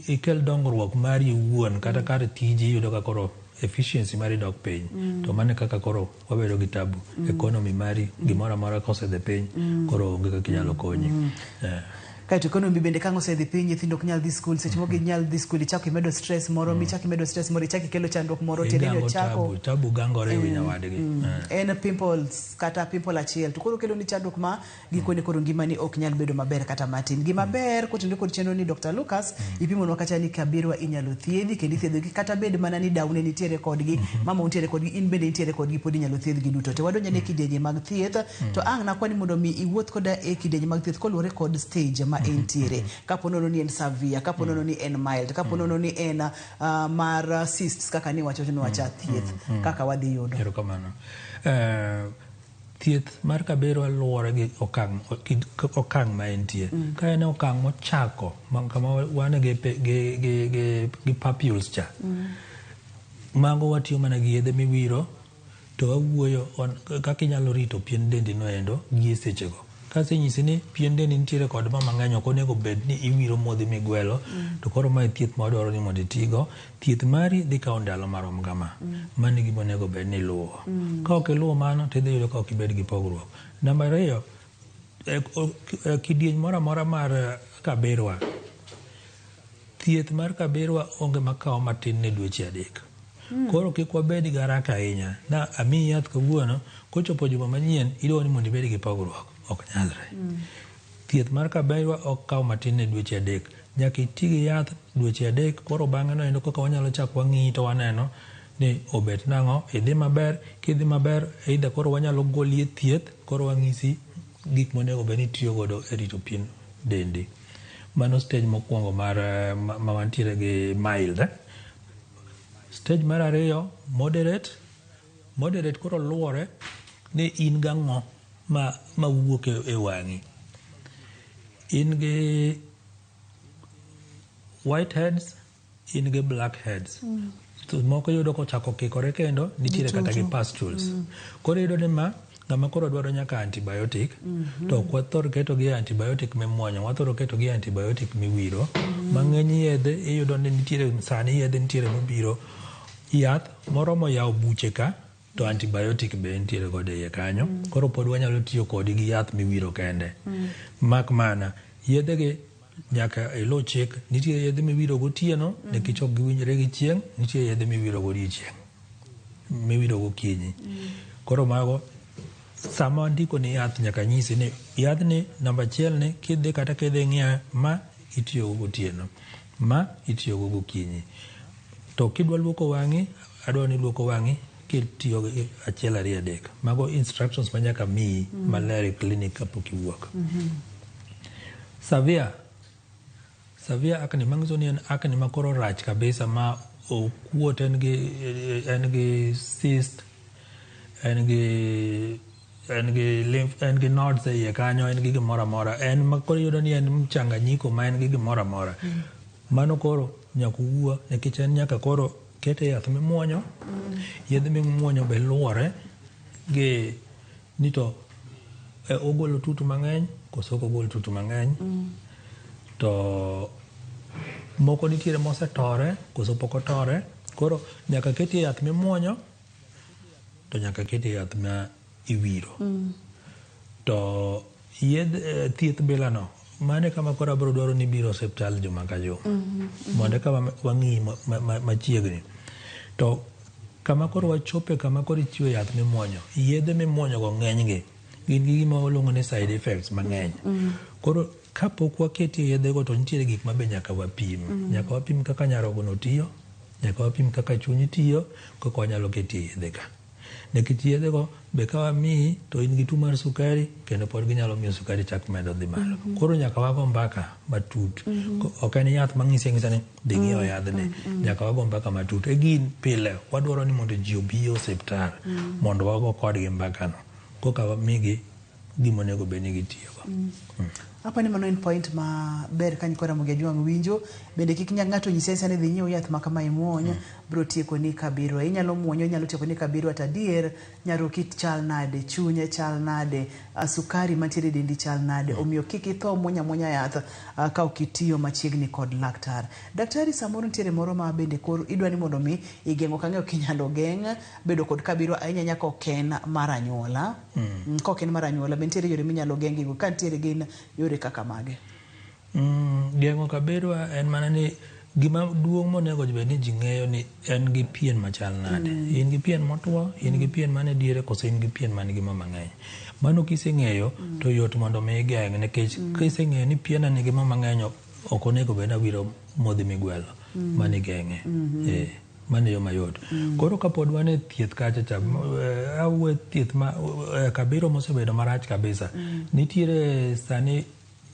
ikel dongruok mari iwuon kata kar tiji iyudo ka koro efficiency mari dok piny. To mano e kaka koro wabedo gi tabu. Economy mari gimoro amora kosedhi piny koro onge kaka inyalo konyi. Kaeto economy bende ka ang' osedhi piny nyithindo ok nyal dhi skul seche moko ginyal dhi skul ichako imedo stress moro michako imedo stress moro ichako ikelo chandruok moro tiende ni Igango ochako tabu gangore e wi nyawadgi. En pimples kata pimple achiel to koro kelo ni chandruok ma gikone koro ngimani ok nyal bedo maber kata matin. Gima ber kotenore kod chenro ni Dr. Lucas ipimonwa kacha ni kabirwa inyalo thiedhi kendo ithiedhogi kata bed mana ni daune nitiere kodgi, mama nitiere kodgi, in bende nitiere kodgi pod inyalo thiedhgi duto te. Wadonjo ne kidienje mag thieth to ang' nakwa ni mondo mi iwuoth koda e kidienje mag thieth koluwore kod stage ma entiere. Kapo nono ni en severe, kapo nono ni en mild, kapo nono ni en mar cysts kaka ni wacho ni wacha thieth kaka wadhi yudo. Erokamano. Thieth mar kabirwa luwore gi okang' ma entie. Ka en okang' mochako kama wan gi papules cha, mago watiyo mana gi yedhe miwiro to wawuoyo kaka inyalo rito pien dendi no endo gi e sechego. Kasenyisi ni pien dendi nitiere kod mo mang'eny ok onego bed ni iwiro modhi migwelo to koro mae thieth ma wadwaro ni mondo itigo. Thieth mari dhi kawo ndalo marom kama. Mano e gima onego bed ni iluwo. Ka ok iluwo mano to idhi yudo ka ok ibed gi pogruok. Namba ariyo, kidieny moro amora mar kabirwa, thieth mar kabirwa onge makawo matin ne dweche adek. Koro kik wabed gi haraka ahinya. Na amiyi yath kawuono, kochopo juma manyien idwa ni mondo ibed gi pogruok. Ok nyalre. Thieth mar kabirwa ok kaw matin ne dweche adek. Nyaka iti gi yath dweche adek, koro bang'e no endo koka wanyalo chak wang'iyi to waneno ni obet nang'o, idhi maber, kidhi maber either koro wanyalo goli e thieth, koro wang'isi gik monego bed ni itiyo godo e rito pien dendi. Mano stage mokwongo mar ma wantiere gi mild. Stage mar ariyo, moderate. Moderate koro luwore ni in gang'o ma mawuok e wang'i. In gi white heads, in gi black heads. To moko iyudo kochako kikore kendo nitiere kata gi pustules. Koro iyudo ni ma ng'ama koro dwaro nyaka antibiotic to ok wathor keto gi antibiotic mimuonyo, wathoro keto gi antibiotic miwiro. Mang'eny yedhe iyudo ni nitiere sani yedhe nitiere mobiro yath moromo yawo buche ka to antibiotic be nitiere godo e iye kanyo. Koro pod wanyalo tiyo kodi gi yath miwiro kende. Mak mana yedhe gi nyaka iluw chik. Nitie yedhe miwiro gotieno nikech ok giwinjre gi chieng', nitie yedhe miwiro godiochieng', miwiro gokinyi. Koro mago sama andiko ni yath nyaka anyisi ni yadhni namba achiel ni kidhi kata kidhi ng'iewe ma itiyogo gotieno, ma itiyogo gokinyi. To kidwa luoko wang'i, adwa ni iluoko wang'i kitiyo gi achiel ariyo adek. Mago instructions ma nyaka miyi maler e clinic kapok iwuok. Severe. Severe acne manyiso ni en acne ma koro rach kabisa ma okuot en gi en gi cyst en gi en gi lymph en gi nodes e iye kanyo en gi gimoro amora en ma koro iyudo ni en mchanganyiko ma en gi gimoro amora. Mano koro nyaka uwuo nikech en nyaka koro kete yath mimuonyo. Yedhe mimuonyo be luwore gi ni to ogolo tutu mang'eny koso ok ogol tutu mang'eny. To moko nitiere mosetore koso pok otore. Koro nyaka ketie yath mimuonyo to nyaka ketie yath ma iwiro. To yedh thieth bila no mano e kama koro abiro dwaro ni ibiro osiptal juma ka juma. Mondo eka wang'i machiegni. To kama koro wachope kama koro ichiwo yath mimuonyo, yedhe mimuonyo go ng'eny gi gin gi gima waluongo ni side effects mang'eny. Koro kapok waketie yedhe go to nitiere gik ma be nyaka wapim. Nyaka wapim kaka nyarogno tiyo, nyaka wapim kaka chunyi tiyo, koka wanyalo ketie yedhe ka. Nikech yedhe go be ka wamiyi to in gi tuo mar sukari kendo pod ginyalo miyo sukari chak medo dhi malo. Koro nyaka wago mbaka matut. Ok en yath mang'isi ang'isa ni dhi ng'iew yadhni. Nyaka wago mbaka matut. E gin pile wadwaro ni mondo ji obi e osiptal mondo wago kodgi mbaka no. Koka wamigi gima onego bed ni gitiyogo. Apa ni mano en point ma ber ka nyikwa Ramogi Ajwang' winjo. Bende kik ng'ato nyisi anyisa ni dhi nyiew yath ma kama imuony, biro tieko ni kabirwa. Inyalo muonyo, inyalo tieko ni kabirwa to adier nyaroki chal nade, chunye chal nade, sukari mantiere e dendi chal nade. Omiyo kik itho muonyo amuonya yath ka ok itiyo machiegni kod laktar. Daktari samoro nitiere moro ma bende koro idwa ni mondo mi igeng', ok ang'eyo kinyalo geng' bedo kod kabirwa ahinya ahinya ka ok en mar anyuola. Ka ok en mar anyuola, be nitiere yore minyalo geng' gigo? Ka nitiere gin yore kaka mage? Geng'o kabirwa en mana ni gima duong' monego bed ni ji ng'eyo ni en gi pien machal nade. In gi pien motwo, in gi pien man e diere koso in gi pien man gi mo mang'eny. Mano kiseng'eyo to yot mondo mi igeng' nikech kiseng'eyo ni piena nigi mo mang'eny ok onego bed ni awiro modhi migwelo. Mano igeng'e. Mano e yo mayot. Koro kapod wan e thieth kacha cha, awuoyo thieth ma kabiro mosebedo marach kabisa. Nitiere sani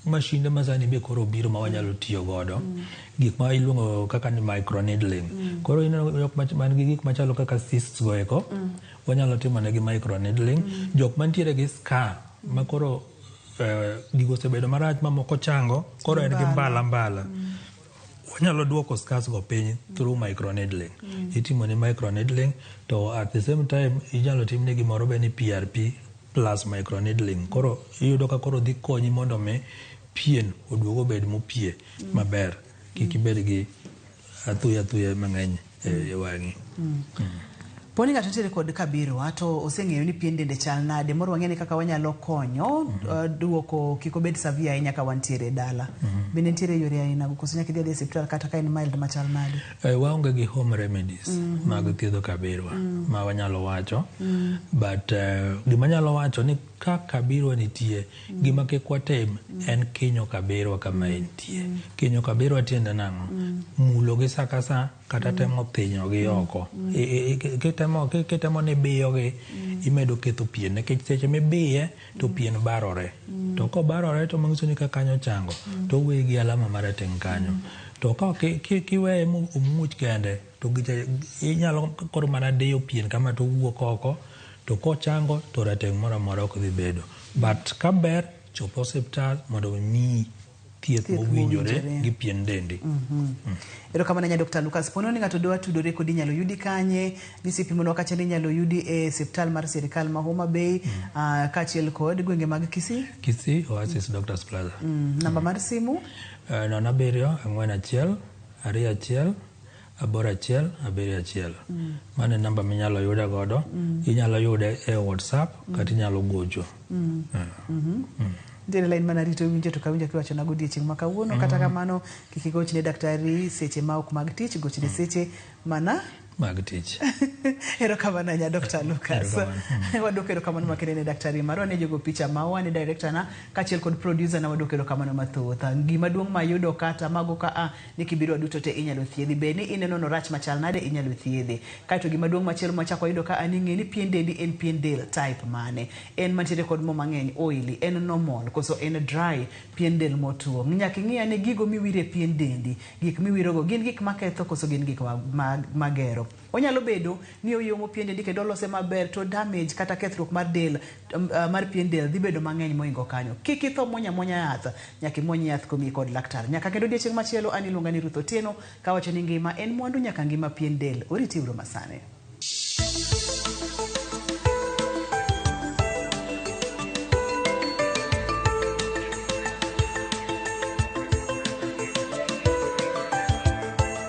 mashinde ma sani be koro obiro ma wanyalo tiyo godo. Gik ma iluongo kaka ni microneedling. Koro ineno jok man gi gik machalo kaka cysts go eko, wanyalo timo negi microneedling. Jok mantiere gi scar ma koro gigo osebedo marach ma moko chango, koro en gi mbala mbala. Wanyalo duoko scars go piny through microneedling. Itimo ni microneedling to at the same time inyalo timne gimoro be ni PRP plus microneedling. Koro iyudo ka koro dhi konyi mondo mi pien oduog obed mopie maber, kik ibed gi athuya athuya mang'eny e wang'i. Poni ng'ato nitiere kod kabirwa to oseng'eyo ni pien dende chal nade, moro wang'e ni kaka wanyalo konyo duoko kik obed severe ahinya ka wantiere e dala. Bende nitiere yore aina go koso nyaka idhi adhiya e osiptal kata ka en mild machal nade? Waonge gi home remedies mag thiedho kabirwa ma wanyalo wacho. But gima anyalo wacho ni ka kabirwa nitie, gima kik watim en kinyo kabirwa kama entie. Kinyo kabirwa tiende nang'o? Mulo gi sa ka sa kata temo thinyo gi oko. Kitemo ni biyo gi, imedo ketho pien nikech seche mibiye to pien barore. To kobarore to manyiso ni ka kanyo chango to oweyi gi alama marateng' kanyo. To ka kiweye momuoch kende to gicha inyalo koro mana diyo pien kama to owuok oko to kochango to rateng' moro amora ok dhi bedo. But ka ber chop osiptal mondo omiyi thieth mowinjore gi pien dendi. Erokamano ahinya Dr. Lucas. Pono ni ng'ato dwa tudore kodi inyalo yudi kanye? Nisipimonwa kacha ni inyalo yudi e osiptal mar sirikal ma Homa Bay kaachiel kod gwenge mag Kisii. Kisii Oasis Doctors Plaza. Namba mar simu? 0 7 4 1 2 1 8 1 7 1. Mano e namba minyalo yude godo. Inyalo yude e WhatsApp kata inyalo gocho. Nitiere line manarito winjo to kawinjo kiwachona godiechieng' ma kawuono. Kata kamano kik igochne daktari seche ma ok mag tich, gochne seche mana mag tich. Erokamano ahinya Dr. Lucas. Wadwoko erokamano makende ne daktari marwa, ne jogo picha mawa, ne director na kaachiel kod producer na wadwoko erokamano mathoth. Gima duong' mayudo kata mago ka a ni kibiro duto te inyalo thiedhi. Bed ni ineno norach machal nade inyalo thiedhe. Kaeto gima duong' machielo machako wayudo ka a ni ng'e ni pien dendi en pien del type mane. En mantiere kod mo mang'eny oily, en normal koso en dry pien del motuo. Nyaka ing'i ane gigo miwiro e pien dendi. Gik miwirogo gin gik maketho koso gin gik magero. Onyalo bedo ni oyomo pien dendi kendo olose maber to damage kata kethruok mar del mar pien del dhi bedo mang'eny moingo kanyo. Kik itho muonyo amuonya yath, nyaka imuony yath komiyi kod laktar. Nyaka kendo odiechieng' machielo an iluonga ni Ruth Otieno kawacho ni ngima en mwandu nyaka ngima pien del. Oriti uru masani.